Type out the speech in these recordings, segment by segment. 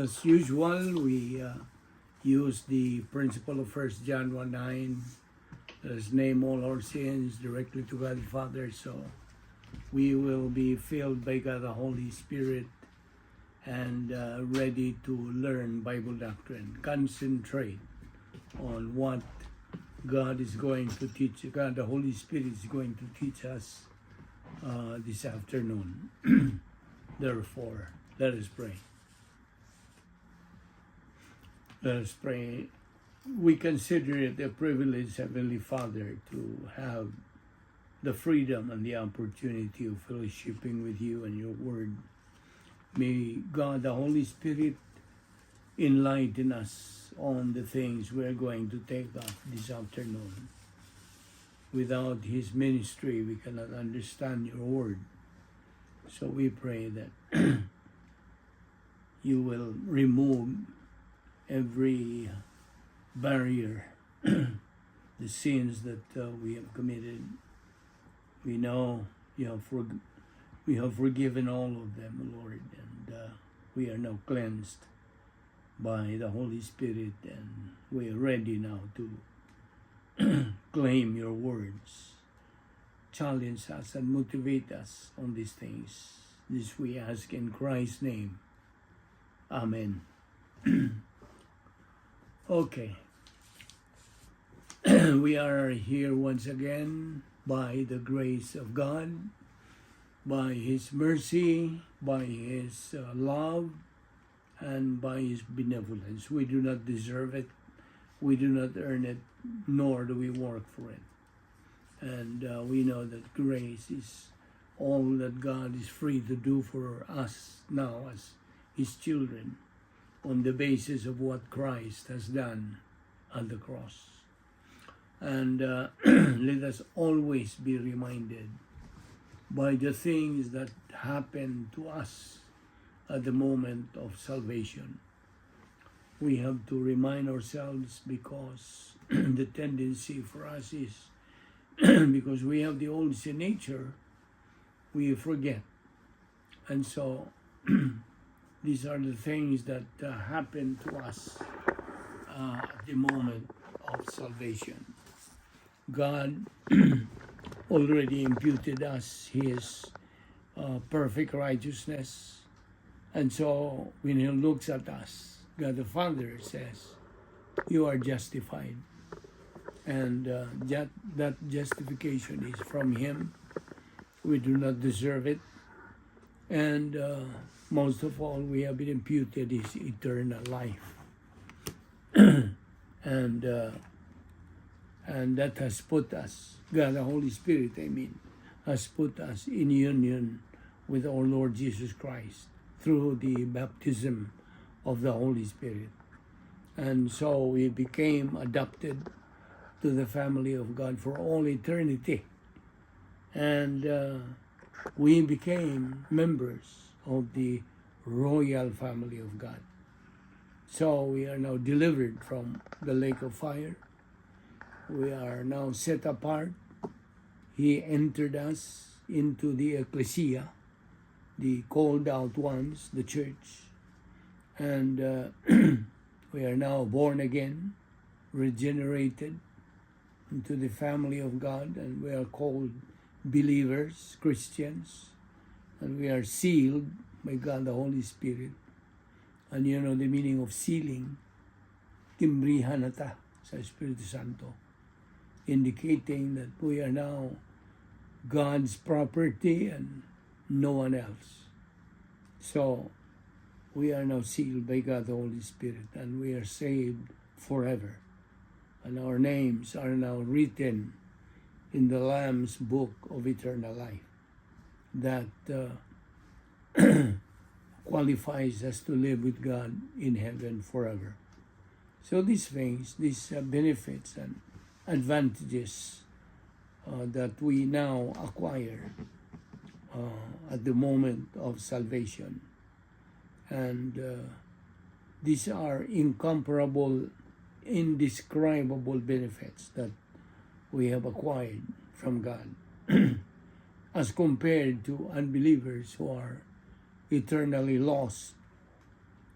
As usual, we use the principle of 1 John 1:9. Let us name all our sins directly to God the Father, so we will be filled by God the Holy Spirit and ready to learn Bible doctrine. Concentrate on what God is going to teach, God the Holy Spirit is going to teach us this afternoon. Therefore, let us pray. Let us pray. We consider it a privilege, Heavenly Father, to have the freedom and the opportunity of fellowshipping with you and your word. May God, the Holy Spirit, enlighten us on the things we are going to take up this afternoon. Without His ministry, we cannot understand your word. So we pray that you will remove every barrier, the sins that we have committed. We know we have forgiven all of them, Lord, and we are now cleansed by the Holy Spirit, and we are ready now to claim your words. Challenge us and motivate us on these things. This we ask in Christ's name. Amen. Okay. We are here once again by the grace of God, by His mercy, by His love, and by His benevolence. We do not deserve it, we do not earn it, nor do we work for it. And we know that grace is all that God is free to do for us now as His children on the basis of what Christ has done on the cross. And let us always be reminded by the things that happen to us at the moment of salvation. We have to remind ourselves because the tendency for us is, because we have the old sin nature, we forget. And so these are the things that happen to us at the moment of salvation. God already imputed us His perfect righteousness. And so when He looks at us, God the Father says, "You are justified." And that justification is from Him. We do not deserve it. And most of all, we have been imputed His eternal life. And that has put us, God the Holy Spirit, I mean, has put us in union with our Lord Jesus Christ through the baptism of the Holy Spirit. And so we became adopted to the family of God for all eternity. And we became members of the royal family of God. So we are now delivered from the lake of fire. We are now set apart. He entered us into the ecclesia, the called out ones, the church. And we are now born again, regenerated into the family of God, and we are called believers, Christians, and we are sealed by God the Holy Spirit. And you know the meaning of sealing, timbrihan na ta sa Espiritu Santo, indicating that we are now God's property and no one else. So, we are now sealed by God the Holy Spirit and we are saved forever. And our names are now written in the Lamb's book of eternal life that qualifies us to live with God in heaven forever. So these things, these benefits and advantages that we now acquire at the moment of salvation. And these are incomparable, indescribable benefits that we have acquired from God as compared to unbelievers who are eternally lost.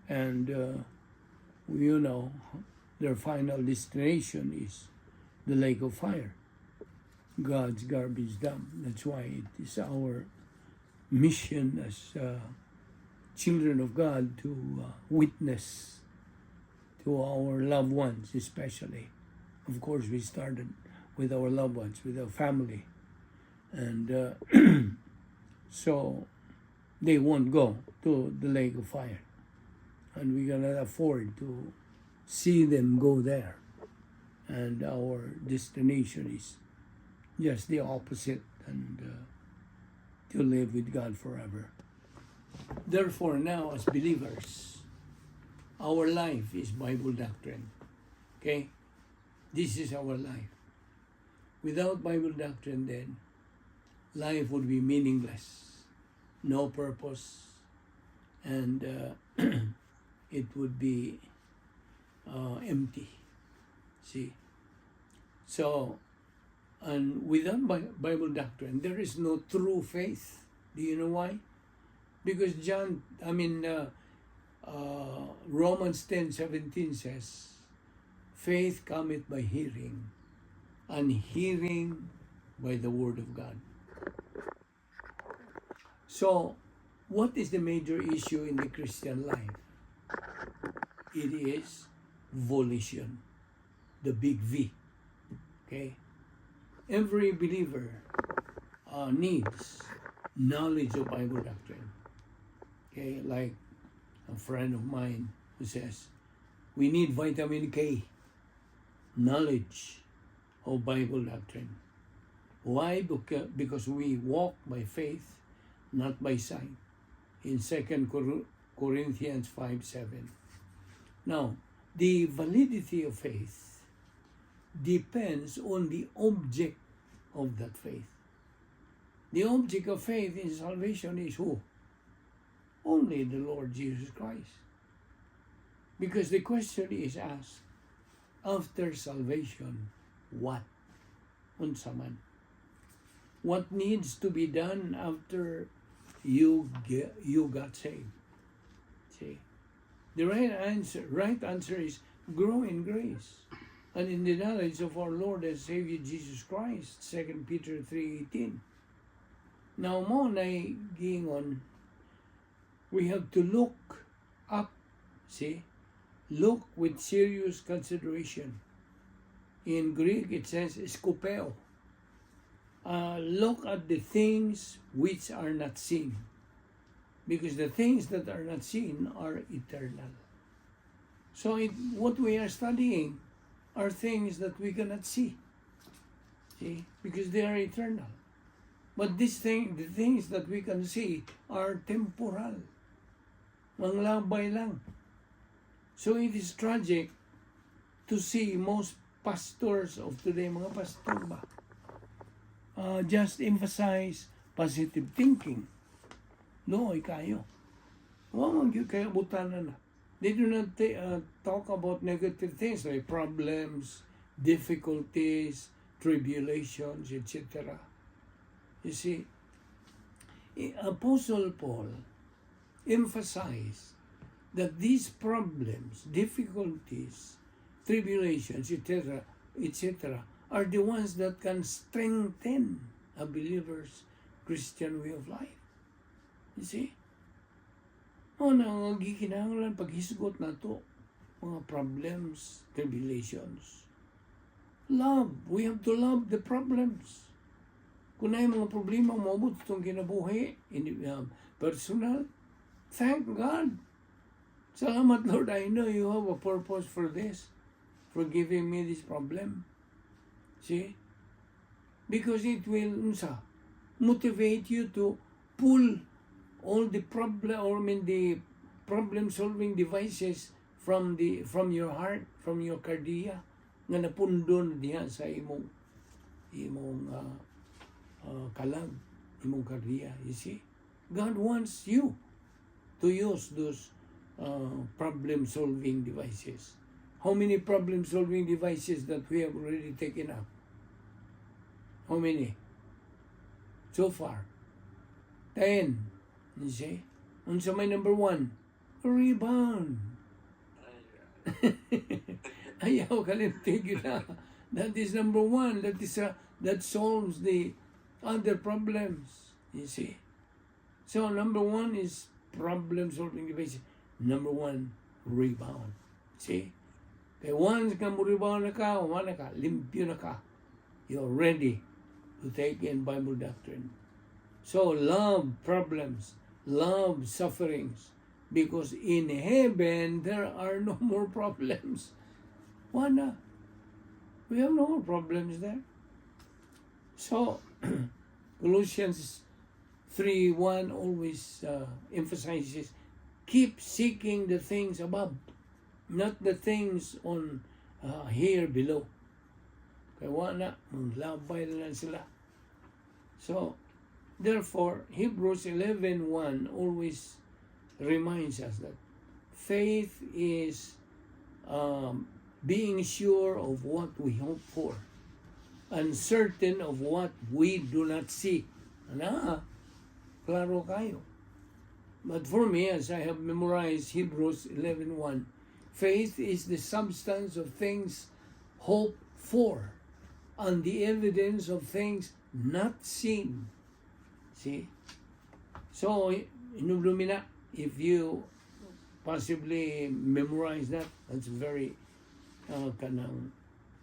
And their final destination is the lake of fire, God's garbage dump. That's why it is our mission as children of God to witness to our loved ones, especially. Of course, we started with our loved ones, with our family. And so they won't go to the lake of fire. And we cannot afford to see them go there. And our destination is just the opposite and to live with God forever. Therefore, now as believers, our life is Bible doctrine. Okay? This is our life. Without Bible doctrine, then, life would be meaningless, no purpose, and it would be empty. See? So, and without Bible doctrine, there is no true faith. Do you know why? Because John, I mean, Romans 10:17 says, "Faith cometh by hearing, and hearing by the word of God." So, what is the major issue in the Christian life? It is volition, the big V. Okay? Every believer needs knowledge of Bible doctrine. Okay, like a friend of mine who says, "We need vitamin K, knowledge of Bible doctrine." Why? Because we walk by faith, not by sight. In 2 Corinthians 5:7. Now, the validity of faith depends on the object of that faith. The object of faith in salvation is who? Only the Lord Jesus Christ. Because the question is asked, after salvation, what? Unsa man? What needs to be done after you got saved? See? The right answer is grow in grace and in the knowledge of our Lord and Savior Jesus Christ. 2 Peter 3:18. Now mao na giingon, we have to look up, see? Look with serious consideration. In Greek it says skopeo. Look at the things which are not seen. Because the things that are not seen are eternal. So what we are studying are things that we cannot see. See? Because they are eternal. But the things that we can see are temporal. Manglabay lang. So it is tragic to see most pastors of today, mga pastor ba, just emphasize positive thinking. Luoy kaayo. Wa man gyud kay butanan na. They do not talk about negative things like problems, difficulties, tribulations, etc. You see, Apostle Paul emphasized that these problems, difficulties, tribulations, etc., etc., are the ones that can strengthen a believer's Christian way of life. You see? Mao na ang gikinahanglan paghisgot nato mga problems, tribulations. Love. We have to love the problems. Kung naay mga problema moabot atong kinabuhi, in personal, thank God. Salamat, Lord, I know you have a purpose for this, for giving me this problem. See? Because it will, unsa, motivate you to pull all the problem, or I mean the problem solving devices from your heart, from your kardiya, nga napundo na diha sa imong kalag, imong kardiya. You see? God wants you to use those problem solving devices. How many problem solving devices that we have already taken up? How many? So far? 10. You see? Unsa may number one? Rebound. Ayaw kalimti na. That is number one. That solves the other problems. You see. So number one is problem solving device. Number one, rebound. See? Kay once ka mo rebound na ka, wala ka, limpyo na ka. You're ready to take in Bible doctrine. So love problems, love sufferings, because in heaven there are no more problems. Wala. We have no more problems there. So Colossians 3:1 always emphasizes, keep seeking the things above, not the things on here below. Kay wala, manglabay na lang sila. So, therefore, Hebrews 11:1 always reminds us that faith is being sure of what we hope for and certain of what we do not see. Na, klaro kaayo. But for me, as I have memorized Hebrews 11:1, faith is the substance of things hoped for and the evidence of things not seen. See? So, hinumdumi na, if you possibly memorize that, that's very kanang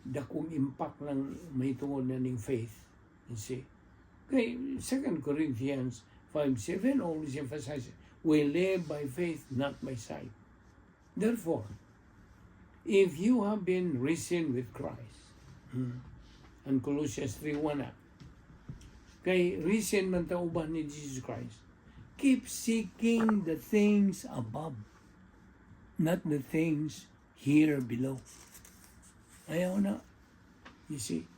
dakong impact ng may tungod na ning faith. You see? Okay, 2 Corinthians 5:7 always emphasizes, we live by faith, not by sight. Therefore, if you have been risen with Christ, and Colossians 3:1 na, kay risen man ta uban ni Jesus Christ, keep seeking the things above, not the things here below. Ayaw na. You see?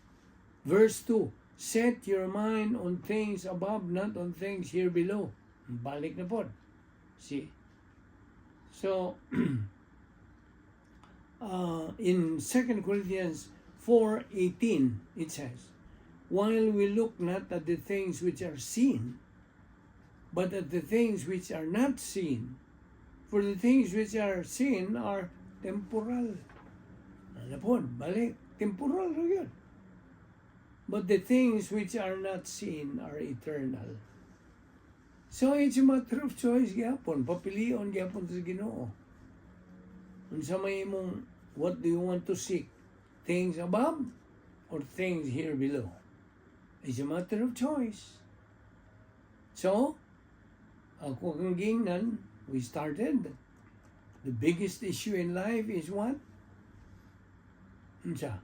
Verse 2, set your mind on things above, not on things here below. Balik na pod. See? So, in 2 Corinthians 4:18, it says, "While we look not at the things which are seen, but at the things which are not seen. For the things which are seen are temporal." Ano po, balik, temporal ra gyud. "But the things which are not seen are eternal." So it's a matter of choice gyapon, papilion gyapon sa Ginoo. Unsa may imong, what do you want to seek? Things above or things here below? It's a matter of choice. So, ako kang gingnan, we started, the biggest issue in life is what? Unsa?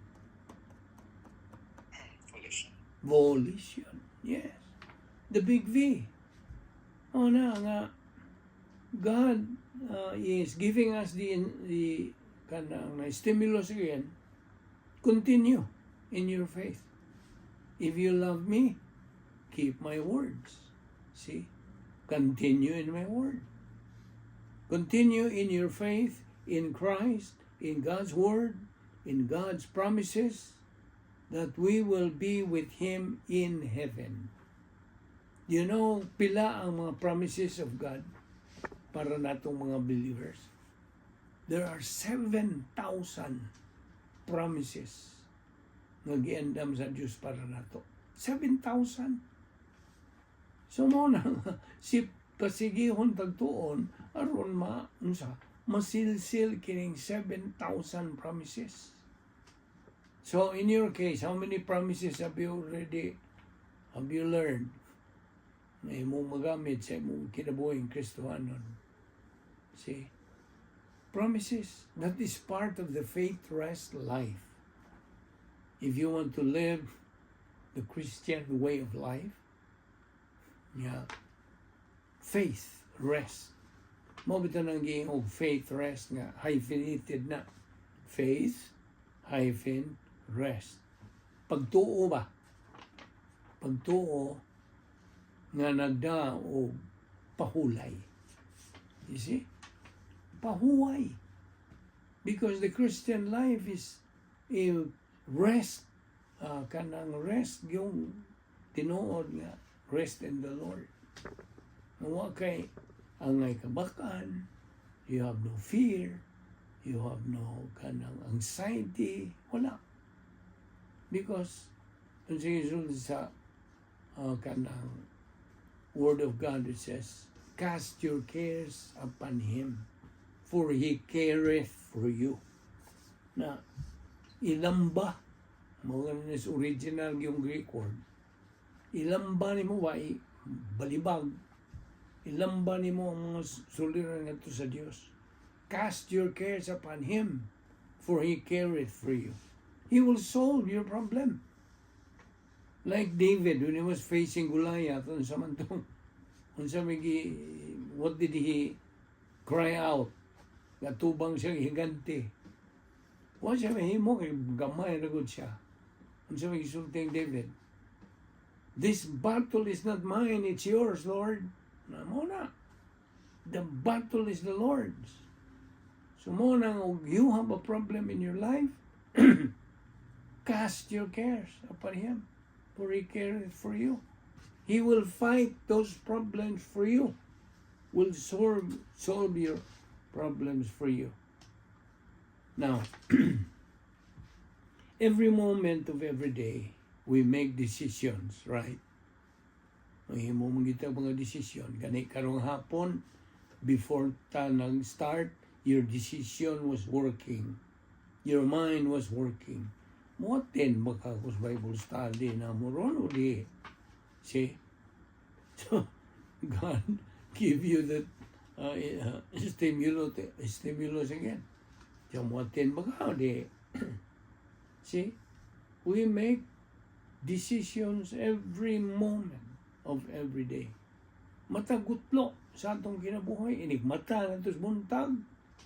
Volition. Volition. Yes. The big V. O na nga, God is giving us the kanang stimulus again. Continue in your faith. If you love me, keep my words. See? Continue in my word. Continue in your faith in Christ, in God's word, in God's promises, that we will be with Him in heaven. You know, pila ang mga promises of God para natong mga believers? There are 7,000 promises nga giandam sa Diyos para nato. 7,000. So mao na nga, si pasigihon tagtuon aron ma unsa masilsil kining 7,000 promises. So in your case, how many promises have you learned na imong magamit sa imong kinabuhing Kristohanon? See? Promises. That is part of the faith rest life. If you want to live the Christian way of life, yeah, faith, rest. Mao bitaw nang giingog faith rest nga hyphenated na. Faith hyphen rest. Pagtuo ba? Pagtuo nga nagda og pahulay. You see? Pahuway. Because the Christian life is a rest, kanang rest yung tinuod nga rest in the Lord. Nga wa kay angay kabakan, You have no fear. You have no kanang anxiety. Wala. Because, kung sige sa kanang Word of God, it says, "Cast your cares upon Him, for He careth for you." Na, ilamba, mao ganun is original yung Greek word, ilamba nimo ba, balibag, ilamba nimo ang mga suliran ngadto sa Dios. Cast your cares upon Him, for He careth for you. He will solve your problem. Like David when he was facing Goliath, unsa man tong, unsa may what did he cry out? Gatubang siyang higante. Wa siya mahimo kay gamay ra gud siya. Unsa may gisulti ang David? "This battle is not mine, it's yours, Lord." Na mao na. The battle is the Lord's. So mao na nga, you have a problem in your life, cast your cares upon Him, for He careth for you. He will fight those problems for you. Will solve your problems for you. Now, every moment of every day, we make decisions, right? Mahimo man kita mga desisyon. Gani karong hapon, before ta nag-start, your decision was working. Your mind was working. Mo-attend ba ka sa Bible study na mo ron o di? See? So, God give you that stimulus again. So, mo-attend ba ka o di? See? We make decisions every moment of every day. Matag gutlo sa atong kinabuhi, inig mata na sa buntag,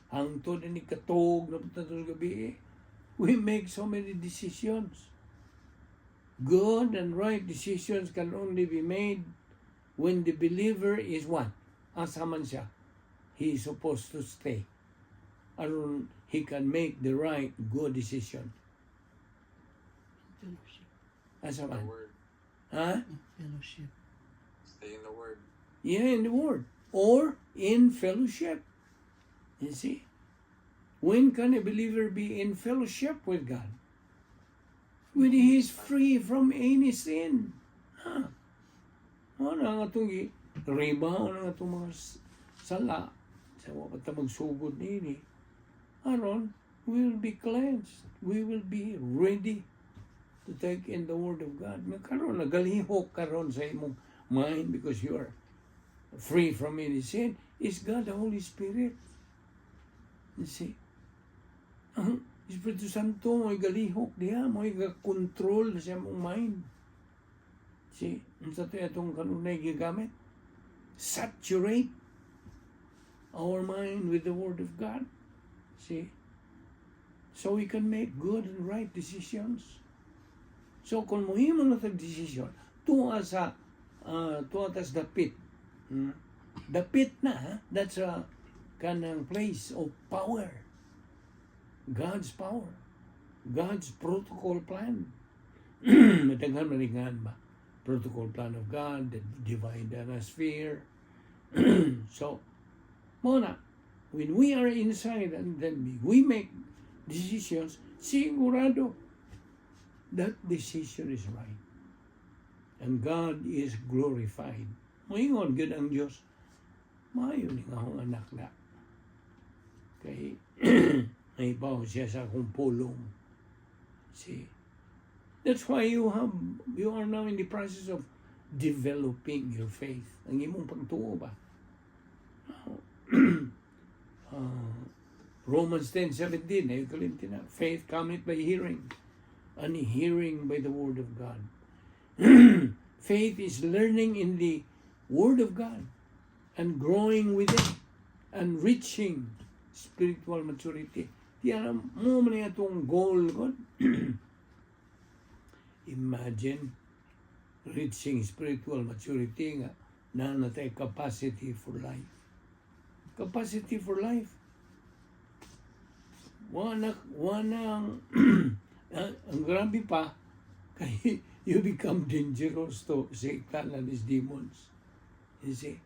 hangtod inig katog na punta sa gabi. We make so many decisions. Good and right decisions can only be made when the believer is what? Asa man siya? He is supposed to stay. Aron he can make the right good decision. Fellowship. Asa The man? Word. Ha? In fellowship. Stay in the Word. Yeah, in the Word. Or in fellowship. You see? When can a believer be in fellowship with God? When he is free from any sin. Ha? Mao na nga itong riba, na nga itong mga sala. Sa wa pa ta magsugod nini. Aron, we will be cleansed. We will be ready to take in the Word of God. Nga karon nagalihok karon sa imong mind because you are free from any sin is God the Holy Spirit. You see? Ang Espiritu Santo mo'y galihok diha, mo'y control sa imong mind. See? Unsa to atong kanunay gigamit? Saturate our mind with the Word of God. See? So we can make good and right decisions. So kung mohimo na tag decision, tuwa tas dapit. Dapit na, ha? That's a kanang place of power. God's power. God's protocol plan. Daghan man ba? Protocol plan of God, the divine sphere. So, mao na, when we are inside and then we make decisions, sigurado that decision is right. And God is glorified. Moingon gyud ang Dios, "Maayo ni nga akong anak na. Kay nahibaw siya sa akong pulong." See? That's why you are now in the process of developing your faith. Ang imong pagtuo ba? Romans 10:17, ay kalimti na. Faith cometh by hearing, and hearing by the Word of God. Faith is learning in the Word of God and growing with it and reaching spiritual maturity. Diyan mao man atong goal God. Imagine reaching spiritual maturity nga naa na tay capacity for life. Capacity for life. Wala ang grabe pa kay you become dangerous to Satan and his demons. You see?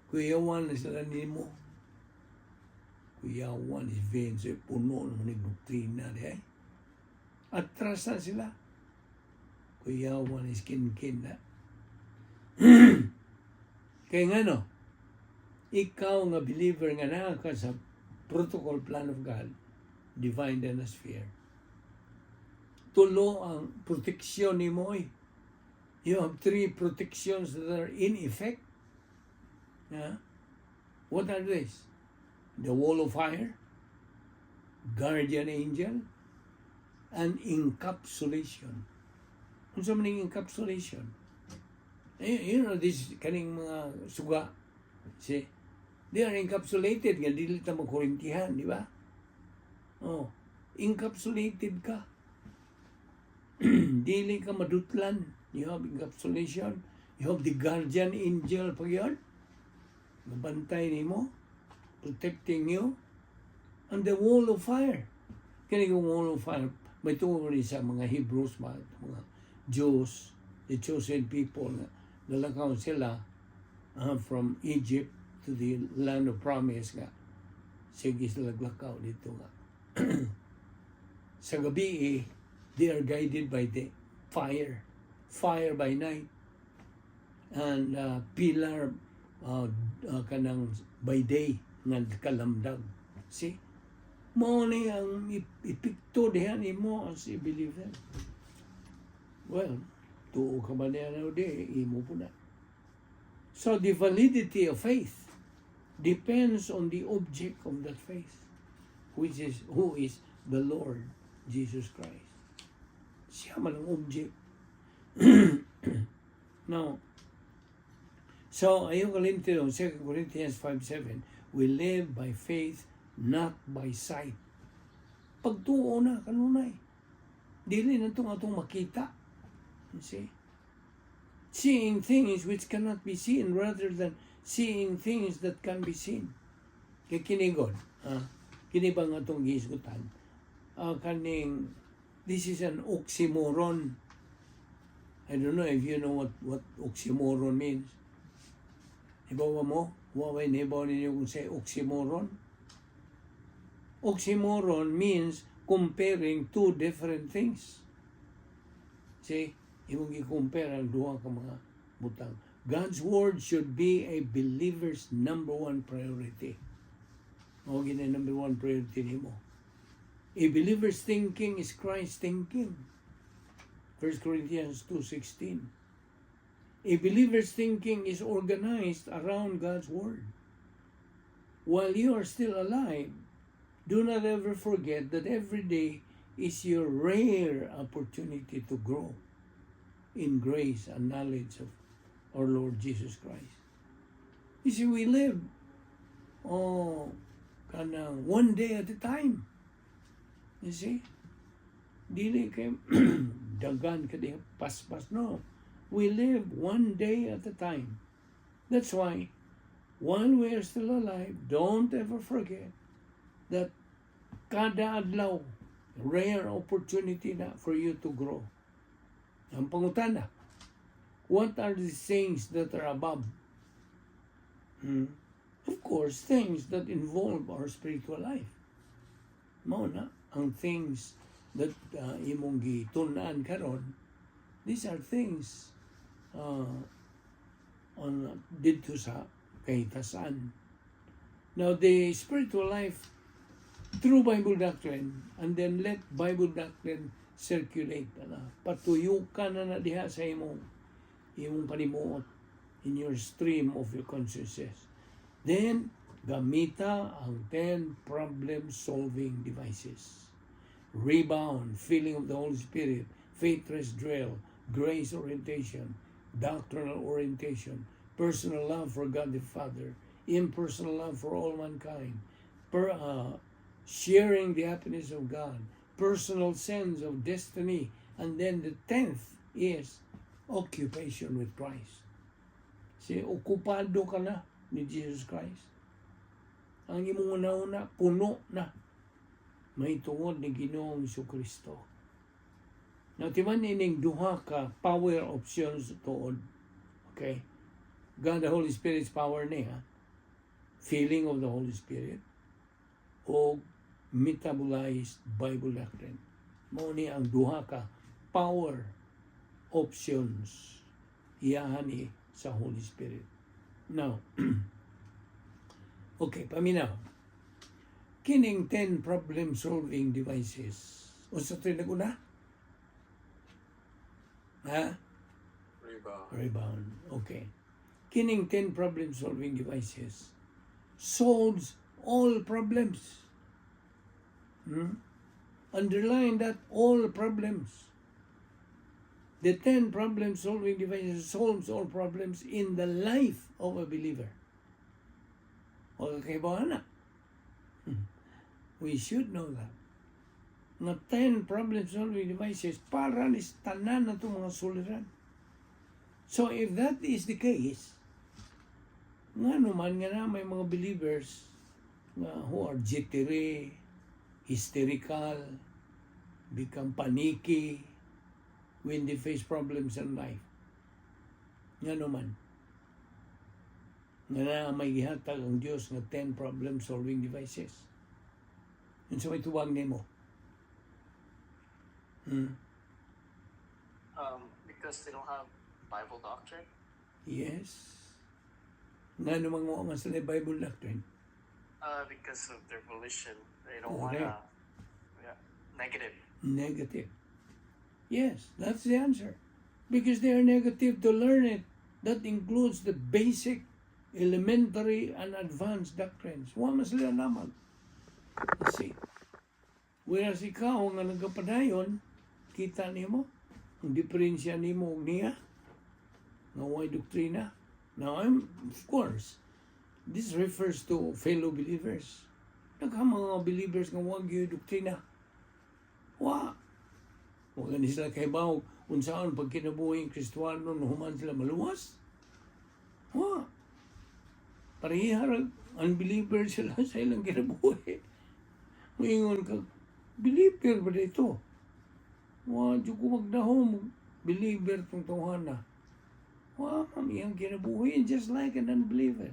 Kuyawan na sila nimo. Kuyawan is Vince, eh, puno naman ng doktrina di ay. Atras na sila. Kuyawan is kinkin na. Kaya nga no, ikaw nga believer nga naa ka sa protocol plan of God, divine sphere. Tulo ang proteksyon nimo eh. You have three protections that are in effect. Yeah? What are these? The wall of fire, guardian angel, and encapsulation. Unsa man ning encapsulation? Eh, this kaning mga suga. See? They are encapsulated nga dili ta makurintihan, di ba? Oh, encapsulated ka. Dili ka madutlan. You have encapsulation. You have the guardian angel pa gyud. Mabantay nimo, protecting you. And the wall of fire. Kini yung wall of fire, may tungod ni sa mga Hebrews, mga Jews, the chosen people, nga nalakaw sila from Egypt to the land of promise nga. Sige sila naglakaw dito nga. Sa gabi eh, they are guided by the fire. Fire by night. And pillar kanang by day nga kalamdag. See? Mao ni ang epekto diha nimo as a believer. Well, tuo ka ba niya na di, imo po na. So the validity of faith depends on the object of that faith, which is who is the Lord Jesus Christ. Siya man ang object. Now, so ayaw kalimti 2 Corinthians 5:7, we live by faith, not by sight. Pagtuo na, kanunay. Dili na itong atong makita. You see? Seeing things which cannot be seen rather than seeing things that can be seen. Kay kini gud, kini ba nga atong gihisgutan? Kaning, this is an oxymoron. I don't know if you know what oxymoron means. Hibaw ba mo? Wa bay nibaw ninyo kung unsay oxymoron? Oxymoron means comparing two different things. See? Imong gi-compare ang duha ka mga butang. God's word should be a believer's number one priority. Mao gyud number one priority nimo. A believer's thinking is Christ's thinking. 1 Corinthians 2:16. A believer's thinking is organized around God's word. While you are still alive, do not ever forget that every day is your rare opportunity to grow in grace and knowledge of our Lord Jesus Christ. You see, we live, oh, kanang one day at a time. You see? Dili kay dagan ka diha paspas, no. We live one day at a time. That's why while we are still alive, don't ever forget that kada adlaw, rare opportunity na for you to grow. Ang pangutana, what are the things that are above? Of course, things that involve our spiritual life. Mao na, ang things that imong gitun-an karon, these are things on didto sa kahitasan. Now, the spiritual life through Bible doctrine, and then let Bible doctrine circulate. Ano, patuyukan na na diha sa imong panimuot in your stream of your consciousness. Then, gamita ang 10 problem-solving devices. Rebound, filling of the Holy Spirit, faith rest drill, grace orientation, doctrinal orientation, personal love for God the Father, impersonal love for all mankind, sharing the happiness of God, personal sense of destiny, and then the 10th is occupation with Christ. Si okupado ka na ni Jesus Christ. Ang imong una-una, puno na. Mahitungod ni Ginoong Kristo. Now, timan ining duha ka power options tuod. Okay? God the Holy Spirit's power ni ha. Filling of the Holy Spirit. o metabolized Bible doctrine. Mao ni ang duha ka power options iyahan ni sa Holy Spirit. Now, okay, paminaw. Kining 10 problem-solving devices. Unsa to'y naguna? Ha? Rebound. Rebound. Okay. Kining 10 problem-solving devices solves all problems. Underline that, all problems. The 10 problem-solving devices solves all problems in the life of a believer. O kay ba na? We should know that. Nga 10 problem-solving devices para ni tanan na itong mga suliran. So if that is the case, nga naman nga na may mga believers nga who are jittery, hysterical, become panicky when they face problems in life. Nga naman. Nga na may gihatag ang Diyos nga 10 problem-solving devices. Unsa may tubag nimo? Because they don't have Bible doctrine. Yes. Nga naman mo man sila Bible doctrine. Because of their volition, they don't Correct. wanna. Yeah, negative. Negative. Yes, that's the answer. Because they are negative to learn it. That includes the basic, elementary, and advanced doctrines. Wa man sila lamang. You see? Whereas ikaw nga nagapadayon, kita nimo, ang diferensya nimo ug niya, nga way doktrina. Now, of course, this refers to fellow believers. Daghang mga believers nga wa gyud doktrina. Wa. Wa gani sila kahibaw unsaon pagkinabuhi ang Kristuano no human sila maluwas. Wa. Pareha ra unbeliever sila sa ilang kinabuhi. Moingon ka, believer ba dito? Wa jud ko magdahom, believer tong tawhana. Wa man iyang kinabuhi, just like an unbeliever.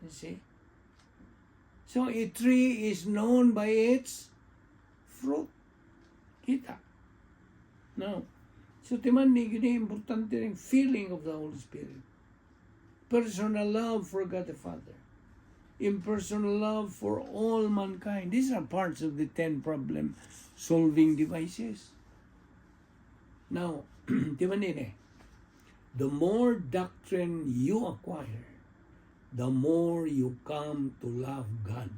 You see? So a tree is known by its fruit. Kita. No. So timan ni gini importante ring feeling of the Holy Spirit. Personal love for God the Father. Impersonal love for all mankind. These are parts of the 10 problem solving devices. Now, timan ni, the more doctrine you acquire, the more you come to love God.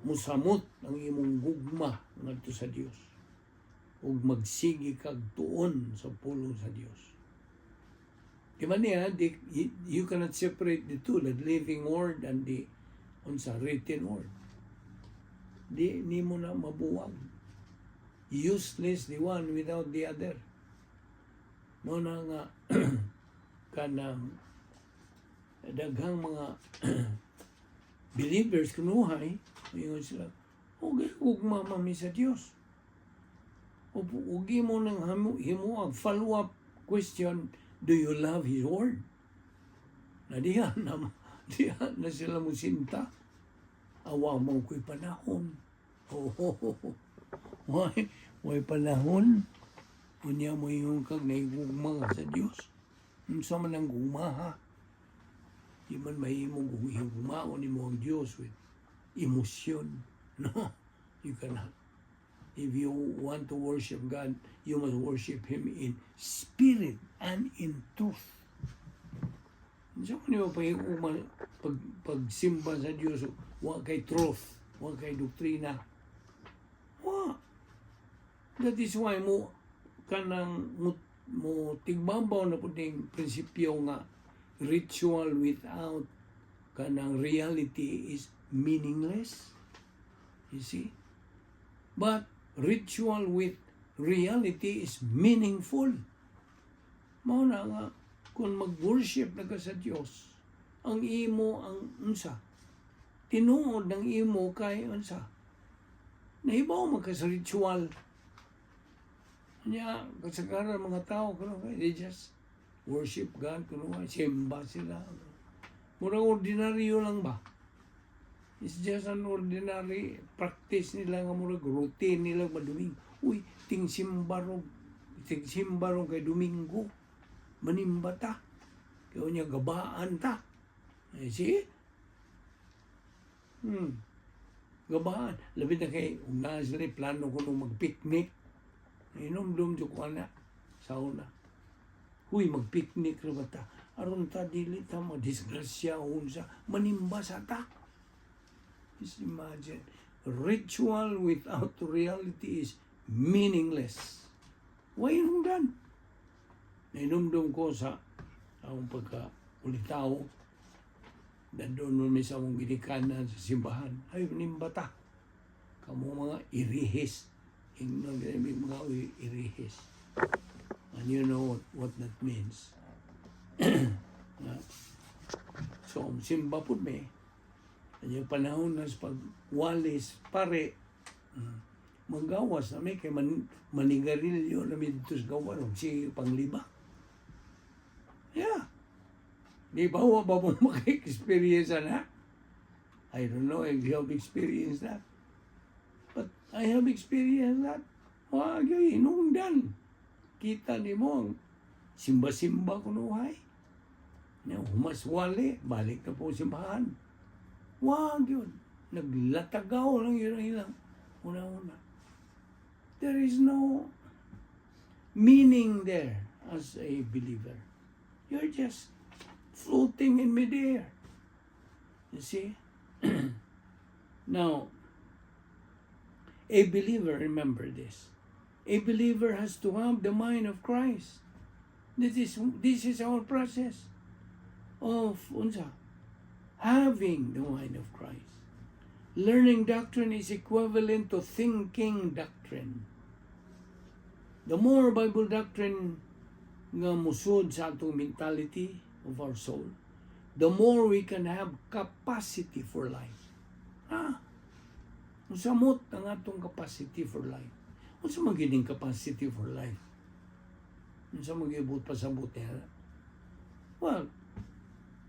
Musamot ang imong gugma ngadto sa Dios. Ug magsigi kag tuon sa pulong sa Dios. Di ba niya, you cannot separate the two, the living word and the unsa written word. Di nimo na mabuwag. Useless the one without the other. Mao na nga kanang daghang mga believers kunuhay, ingon sila, "Okay, gugma man mi sa Dios." Ug mo nang himo ang follow-up question, "Do you love His Word?" Na diha na sila mo sinta. Awa mo ko'y panahon. Oh, why panahon? Unya mo yung kag naigugma ka sa Dios. Unsa man ang gugmaha? Di man mahimong higugmaon nimo ang Dios with emosyon. No, you cannot. If you want to worship God, you must worship Him in spirit and in truth. Unsa man nimo pahigugma pagsimba sa Dios, wa kay truth, wa kay doktrina? Wa. That is why mo kanang mo tigbabaw na pud ning prinsipyo nga ritual without kanang reality is meaningless. You see? But ritual with reality is meaningful. Mao na nga kung mag-worship na ka sa Dios, ang imo ang unsa? Tinuod ng imo kay unsa? Nahibaw man ka sa ritual. Nya, kasagaran mga tao kuno kay they just worship God kuno kay simba sila. Murag ordinaryo lang ba? It's just an ordinary practice nila nga murag routine nila madumingo. Uy, ting simbarong kay Domingo. Manimba ta. Kaya niya gabaan ta. Eh, see? Gabaan. Labi na kay, kung naa sila plano ko nung mag-picnic. Inom-dum ko na sa una. Huy, mag-picnic ra ba ta? Aron ta dili ta madisgrasya unsa, manimba sa ta. Just imagine, ritual without reality is meaningless. Why hinungdan? Nainumdum ko sa akong pagka ulitaw, nandun nun sa among ginikanan sa simbahan. Ay, manimba ta. Kamo mga irihis. Ingnon may mga irihis. And you know what that means. So, simba po mi. Yung panahon na sa pagwalis, pare, manggawas na mi, kay manigarilyo na mi dito sa gawas, sige panglima. Yeah. Di ba wa ba mo maka-experience na? I don't know if you have experienced that. But I have experienced that. Wa gyud hinungdan. Kita nimo ang simba-simba kunuhay. Nya humaswali, balik na po simbahan. Wag yun. Naglatagaw lang yun ang ilang una-una. There is no meaning there as a believer. You're just floating in midair. You see? Now, a believer, remember this, a believer has to have the mind of Christ. This is our process of unsa? Having the mind of Christ. Learning doctrine is equivalent to thinking doctrine. The more Bible doctrine nga musod sa atong mentality of our soul, the more we can have capacity for life. Ah, usamot ang atong capacity for life. Unsa man gining capacity for life? Unsa man gibot pasabot niya? Well,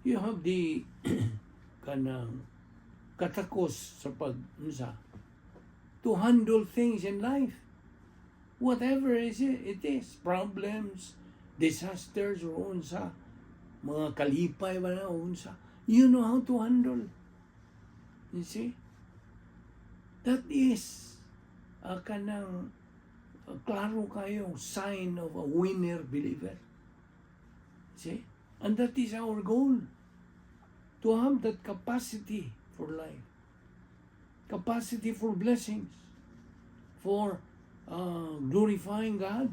you have the kanang katakos sa pag unsa to handle things in life. Whatever it is, problems, disasters, or unsa, mga kalipay ba na, unsa, you know how to handle. You see? That is kanang klaro kayong sign of a winner believer. See? And that is our goal. To have that capacity for life. Capacity for blessings. For glorifying God.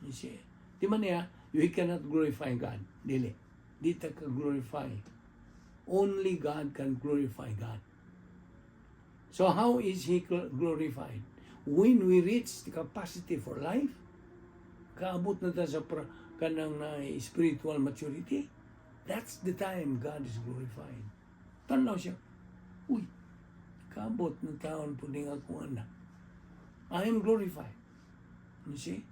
You see? Di man niya, you cannot glorify God. Dili. Di ta ka glorify. Only God can glorify God. So how is He glorified? When we reach the capacity for life, kaabot na ta sa kanang na spiritual maturity, that's the time God is glorified. Tanaw siya, uy, kaabot na taon po ning akong anak. I am glorified. You see?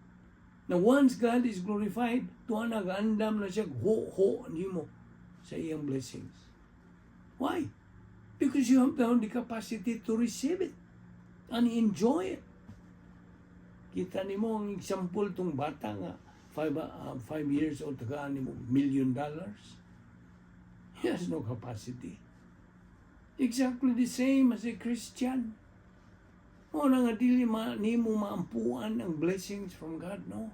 Now once God is glorified, tuwa nag-andam na siya, ho-ho nimo sa iyang blessings. Why? Because you have now the capacity to receive it and enjoy it. Kita nimo ang example tong bata nga 5 years old, tagaan nimo $1 million. He has no capacity. Exactly the same as a Christian. Mo na nga dili ma nimo maampuan ang blessings from God, no.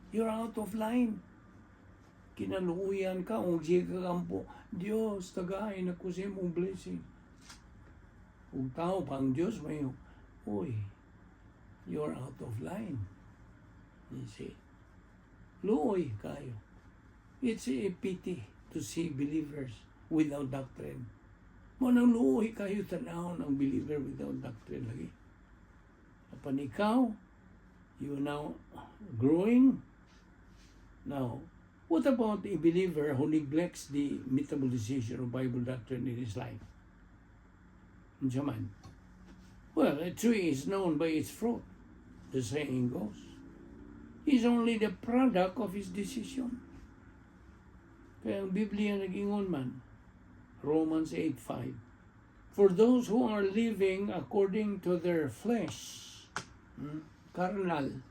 You're out of line. Kinaluoyan ka, ug sige ka kampo, "Diyos, tagain ako sa imong blessing." Ug tao pa ang Diyos, may, uy, you're out of line. You see? Luoy kayo. It's a pity to see believers without doctrine. Mo nang luoy kayo tanawon ang believer without doctrine lagi. Apan ikaw, you now growing. Now, what about a believer who neglects the metabolization of Bible doctrine in his life? Unsa man? Well, a tree is known by its fruit, the saying goes. He's only the product of his decision. Kaya ang Biblia nag-ingon man, Romans 8:5, For those who are living according to their flesh, carnal,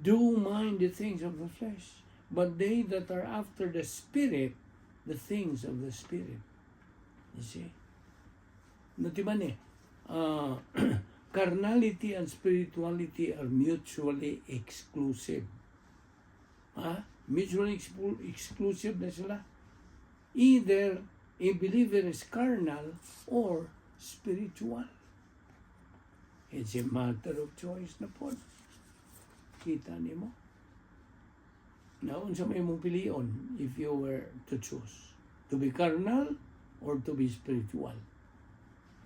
do mind the things of the flesh, but they that are after the Spirit, the things of the Spirit. You see? Natiman eh, carnality and spirituality are mutually exclusive. Ha? Mutually exclusive na sila. Either a believer is carnal or spiritual. It's a matter of choice na pod. Kita nimo? Na unsa may imong pilion if you were to choose? To be carnal or to be spiritual?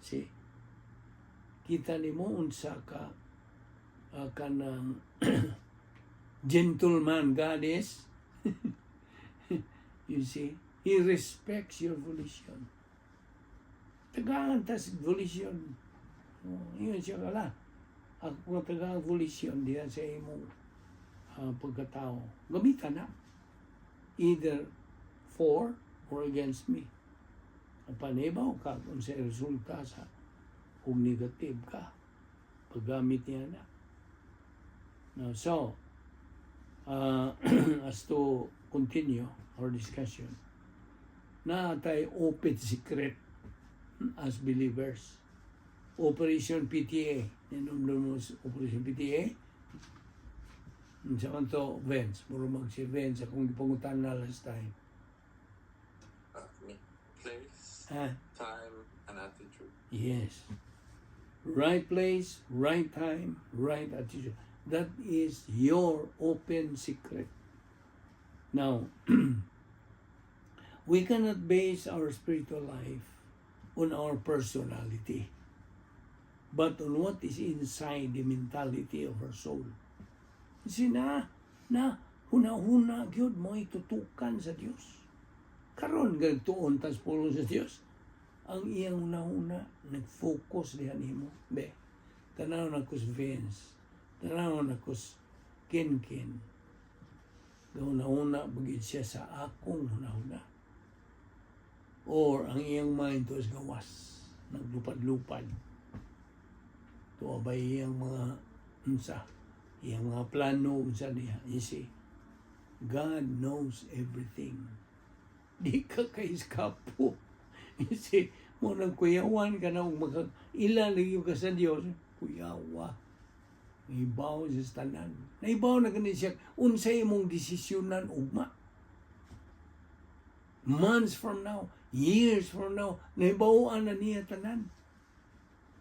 See? Kita nimo unsa ka kanang gentleman God is? You see? He respects your volition. Tagaan tas volition. Oh, yun siya kala. Ako nga tagaan volition diyan sa imong pagkatao. Gamitan na. Either for or against me. Ang panibaw ka kung sa resulta sa kung negative ka. Paggamit niya na. Now, so, as to continue our discussion, naa tay open secret as believers. Operation PTA. Ninom mo sa Operation PTA? Unsa man to, Vince? Muro mag si Vince akong gipangutan na last time. Me. Place, Ha? Time, and attitude. Yes. Right place, right time, right attitude. That is your open secret. Now, we cannot base our spiritual life on our personality, but on what is inside the mentality of our soul. Kasi na, huna-huna gyud mo itutukan sa Dios. Karon gagtuon tas pulong sa Dios. Ang iyang huna-huna nag-focus diha nimo. Be, tanaw na ko sa Vince. Tanaw na ko sa Ken-Ken. Gahuna-huna bagid siya sa akong huna-huna. Or ang iyang mind to gawas. Naglupad-lupad. Tuwa ba iyang mga unsa? Iyang mga plano unsa niya. You see, God knows everything. Di ka kaiskapo. You see, mo nang kuyawan ka na ug maka ila lagi ka sa Dios, kuyawa. Naibaw sa tanan. Naibaw na gani siya unsay imong desisyonan ugma. Months from now, years from now, nahibaw na niya tanan.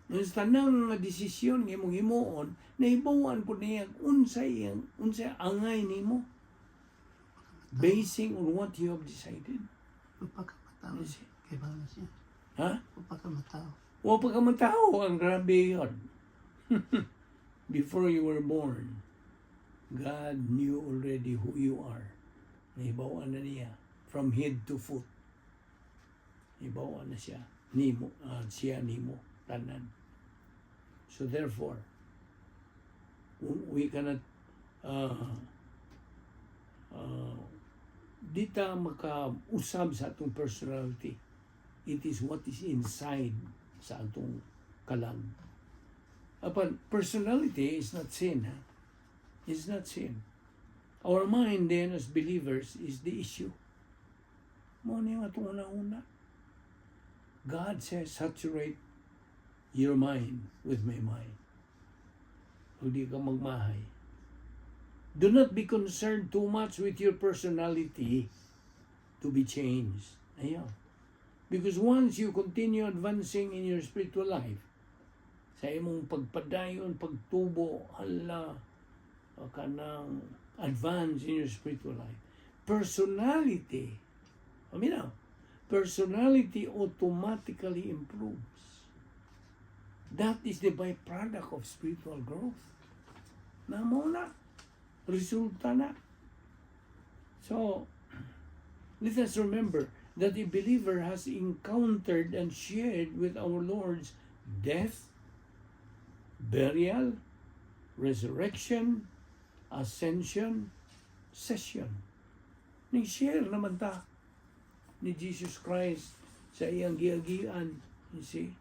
Yung sa tanang nga desisyon nga imong himuon, nahibaw po niya unsay iyang unsay angay nimo. Basing on what you have decided. Wa pa ka matawo. You see? Kay na siya. Ha? Wa pa ka matawo. Wa pa ka matao, ang grabe yun. Before you were born, God knew already who you are. Nahibawan na niya from head to foot. Nahibawan na siya. Nimo, siya nimo, tanan. So therefore, we cannot di ta makausab sa atong personality. It is what is inside sa atong kalag. Apan, personality is not sin. Ha? It's not sin. Our mind then as believers is the issue. Mo ni ang atong una-una. God says, "Saturate your mind with my mind." Hindi ka magmahay. Do not be concerned too much with your personality to be changed. Ayaw. Because once you continue advancing in your spiritual life, sa imong pagpadayon, pagtubo, hala, kanang advance in your spiritual life. Personality, I mean now, personality automatically improves. That is the byproduct of spiritual growth. Na mo na, resulta na. So, let us remember that a believer has encountered and shared with our Lord's death, burial, resurrection, ascension, session. Ni-share naman ta ni Jesus Christ sa iyang giagian. You see?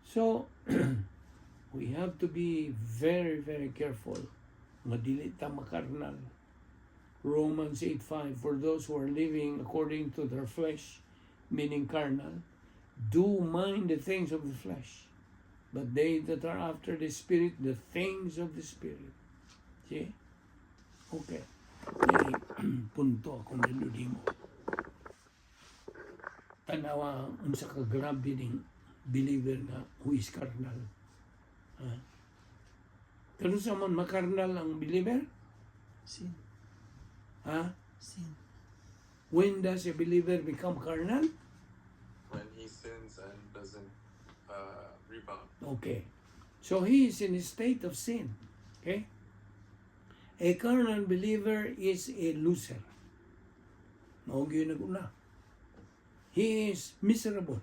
So, we have to be very, very careful nga dili ta makarnal. Romans 8:5, "For those who are living according to their flesh," meaning carnal, "do mind the things of the flesh. But they that are after the Spirit, the things of the Spirit." See? Okay. Eh, punto ako naludi mo. Tanawa unsa ka grabe ning believer nga who is carnal. Ha? Pero sa man makarnal ang believer? Sin. Ha? Sin. When does a believer become carnal? When he sins and doesn't rebound. Okay. So he is in a state of sin. Okay? A carnal believer is a loser. Mao gyud naguna. He is miserable.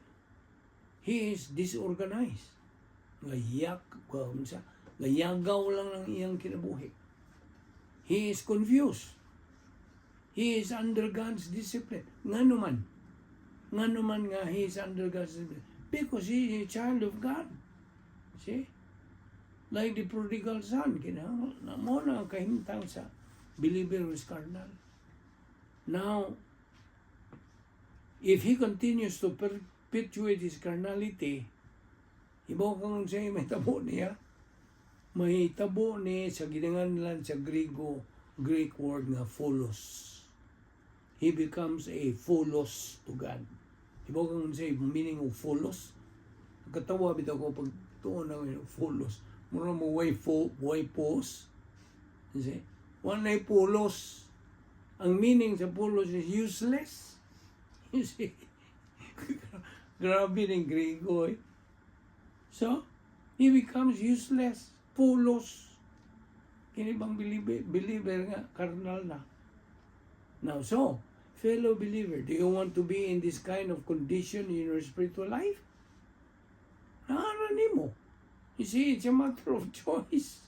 He is disorganized. Ngayak, unsa, ngayagaw lang ang iyang kinabuhi. He is confused. He is under God's discipline. Ngano man? Ngano man nga he is under God's discipline? Because he is a child of God. See? Like the prodigal son, kinahanglan mao na ang kahimtang sa believer who is carnal. Now, if he continues to perpetuate his carnality, hibaw kang unsay mahitabo niya, mahitabo ni sa ginanganlan sa Grigo, Greek word nga phulos. He becomes a phulos to God. Hibaw kang unsay meaning of phulos? Katawa bitaw ko pag tuon na phulos. Mura mo way fo, way pos. You see? Walay pulos. Ang meaning sa pulos is useless. You see? Grabe ng Grigo eh. So, he becomes useless. Pulos. Kini bang believer nga, carnal na. Now, so, fellow believer, do you want to be in this kind of condition in your spiritual life? Naara nimo. You see, it's a matter of choice.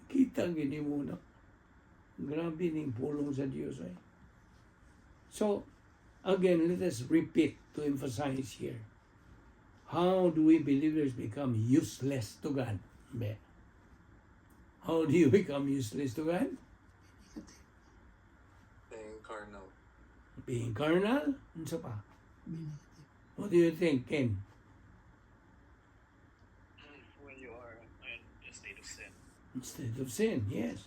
Kita gini mo na. Grabe ning pulong sa Diyos eh. So, again, let us repeat to emphasize here. How do we believers become useless to God? Be. How do you become useless to God? Being carnal. Being carnal? Unsa pa? Be negative. What do you think, Ken? When you are in a state of sin. Instead of sin, yes.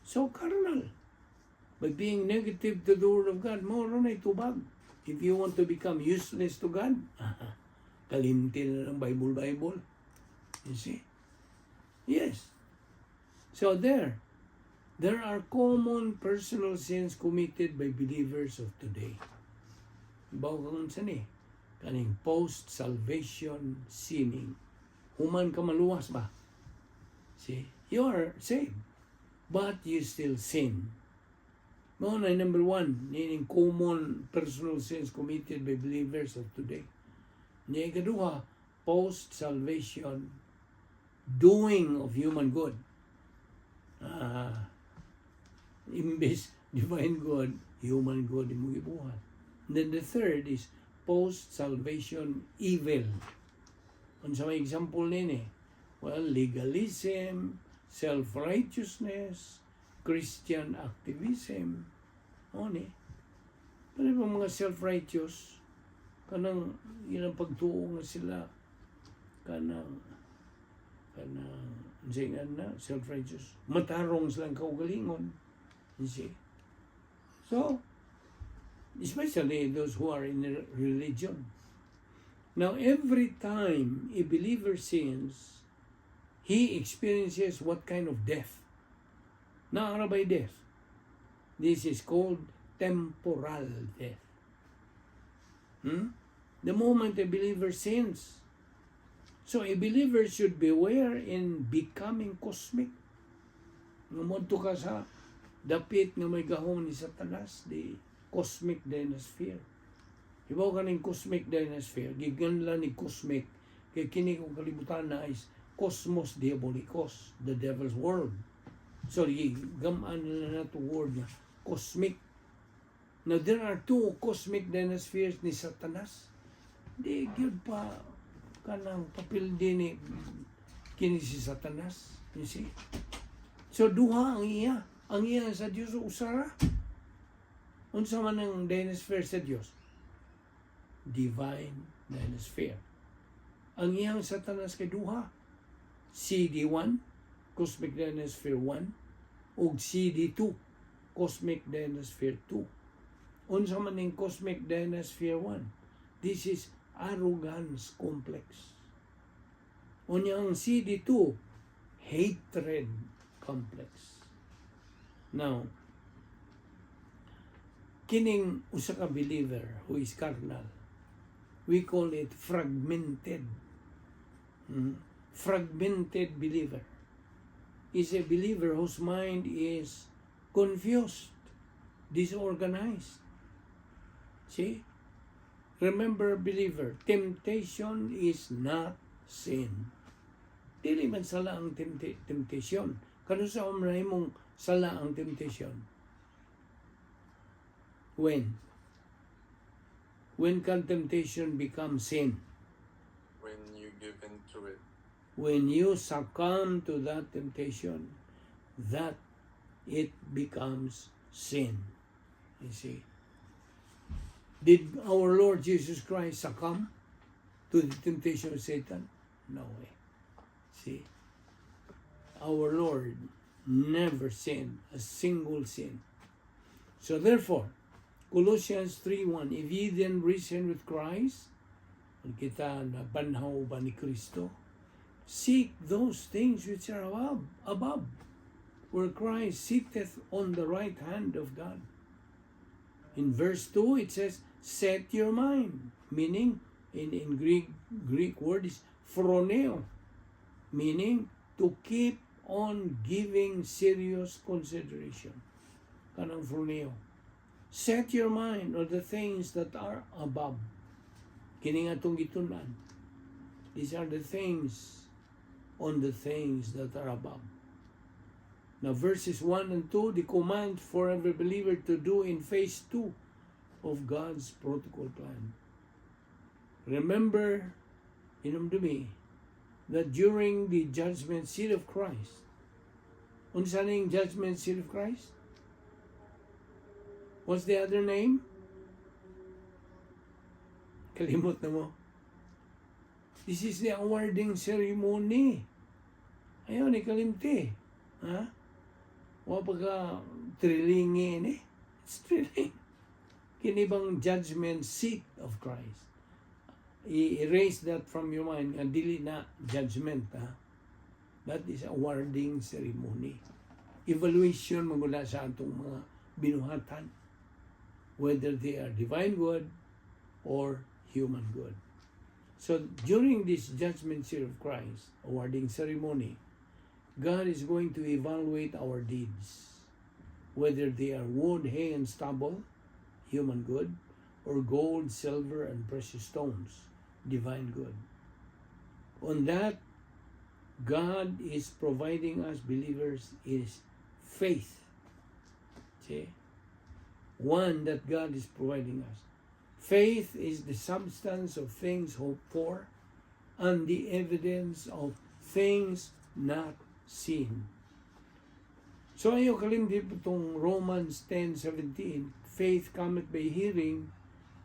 So carnal. By being negative to the Word of God, mao na tubag. If you want to become useless to God, kalimti na ng Bible, Bible. You see? Yes. So there are common personal sins committed by believers of today. Baw kang unsa ni? Kaning post-salvation sinning. Human ka maluwas ba? See? You are saved, but you still sin. Mao na number one, nining common personal sins committed by believers of today. Niya ikaduha, post-salvation doing of human good. Ah, imbes divine good, human good imong gibuhat. And then the third is post-salvation evil. Unsa may example nini? Well, legalism, self-righteousness, Christian activism. O ni. Pero yung mga self-righteous, kanang ilang pagtuo nga sila, kanang unsay nga na, self-righteous. Matarong silang kaugalingon. You see? So, especially those who are in religion. Now, every time a believer sins, he experiences what kind of death? Naa by death. This is called temporal death. The moment a believer sins. So a believer should beware in becoming cosmic. Nga moadto ka sa dapit nga may gahom ni Satanas, the cosmic dynasphere. Hibaw ka ning cosmic dynasphere, giganlan ni cosmic, kay kini kong kalibutan na is cosmos diabolicos, the devil's world. So, gigaman nila na to word nga cosmic. Now, there are two cosmic dynaspheres ni Satanas. Di gyud pa kanang papel din ni kini si Satanas. You see? So duha ang iya. Ang iya sa Dios usa ra. Unsa man ang dynasphere sa Dios? Divine dynasphere. Ang iyang Satanas kay duha. CD1, Cosmic Dynasphere 1, ug CD2, Cosmic Dynasphere 2. Unsa man ning Cosmic Dynasphere 1? This is arrogance complex. Unya ang CD2, hatred complex. Now, kining usa ka believer who is carnal, we call it fragmented. Fragmented believer is a believer whose mind is confused, disorganized. See? Remember, believer, temptation is not sin. Dili man sala ang temptation. Kanus-a man mong sala ang temptation? When? When can temptation become sin? When you give in to it. When you succumb to that temptation, that it becomes sin. You see? Did our Lord Jesus Christ succumb to the temptation of Satan? No way. See? Our Lord never sinned a single sin. So therefore, Colossians 3:1, "If ye then risen with Christ," kung kita nabanhaw ba ni Kristo, "seek those things which are above, where Christ sitteth on the right hand of God." In verse 2, it says, "Set your mind," meaning, in Greek word is phroneo, meaning to keep on giving serious consideration. Kanang phroneo. Set your mind on the things that are above. Kini nga atong gitun-an. These are the things on the things that are above. Now, verses 1 and 2, the command for every believer to do in phase 2 of God's protocol plan. Remember, hinumdumi, that during the judgment seat of Christ, unsa ning judgment seat of Christ? What's the other name? Kalimot na mo. This is the awarding ceremony. Ayaw ni kalimti. Ha? Wa pa ka thrilling eh. It's thrilling. Kini bang judgment seat of Christ? I-erase that from your mind. Nga dili na judgment. Ha? That is awarding ceremony. Evaluation magula sa atong mga binuhatan. Whether they are divine good or human good. So during this judgment seat of Christ, awarding ceremony, God is going to evaluate our deeds, whether they are wood, hay, and stubble, human good, or gold, silver, and precious stones, divine good. On that, God is providing us believers is faith. See? One that God is providing us. Faith is the substance of things hoped for and the evidence of things not seen. So ayaw kalimti po itong Romans 10:17, "Faith cometh by hearing,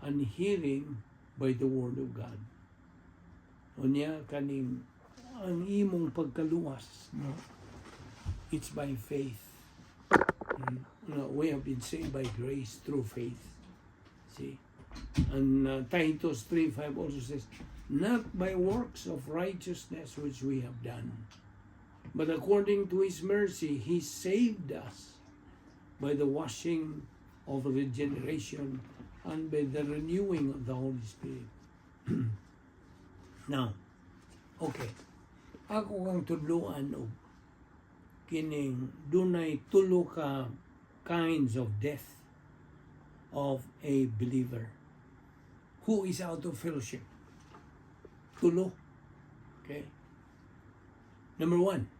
and hearing by the word of God." Unya kaning ang imong pagkaluwas, no? It's by faith. No, we have been saved by grace through faith. See? And Titus 3:5 also says, "Not by works of righteousness which we have done, but according to His mercy, He saved us by the washing of regeneration and by the renewing of the Holy Spirit." Now, okay. Ako kang tudluan og kining dunay tulo ka kinds of death of a believer who is out of fellowship. Tulo. Okay. Number one,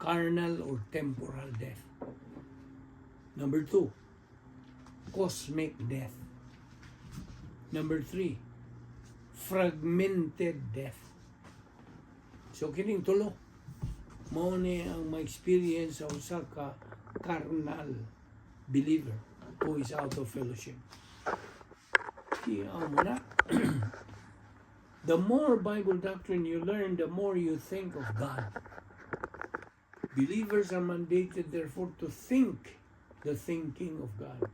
carnal or temporal death. Number two, cosmic death. Number three, Fragmented death. So kining tulo mao ni ang ma-experience sa usa ka carnal believer who is out of fellowship. Amo na. The more Bible doctrine you learn, the more you think of God. Believers are mandated, therefore, to think the thinking of God.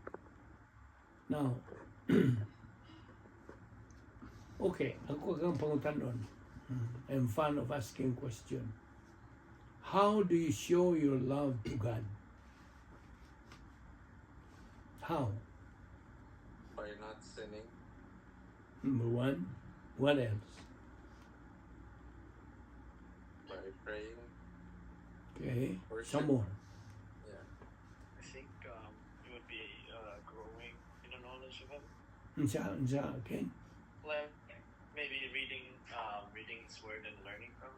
Now, okay, ako kang pangutanon. I'm fond of asking question. How do you show your love to God? How? By not sinning. Number one. What else? By praying. Okay. Worship. Some more. Yeah. I think it would be growing in the knowledge of Him. Unsa, unsa, okay? Like maybe reading His Word and learning from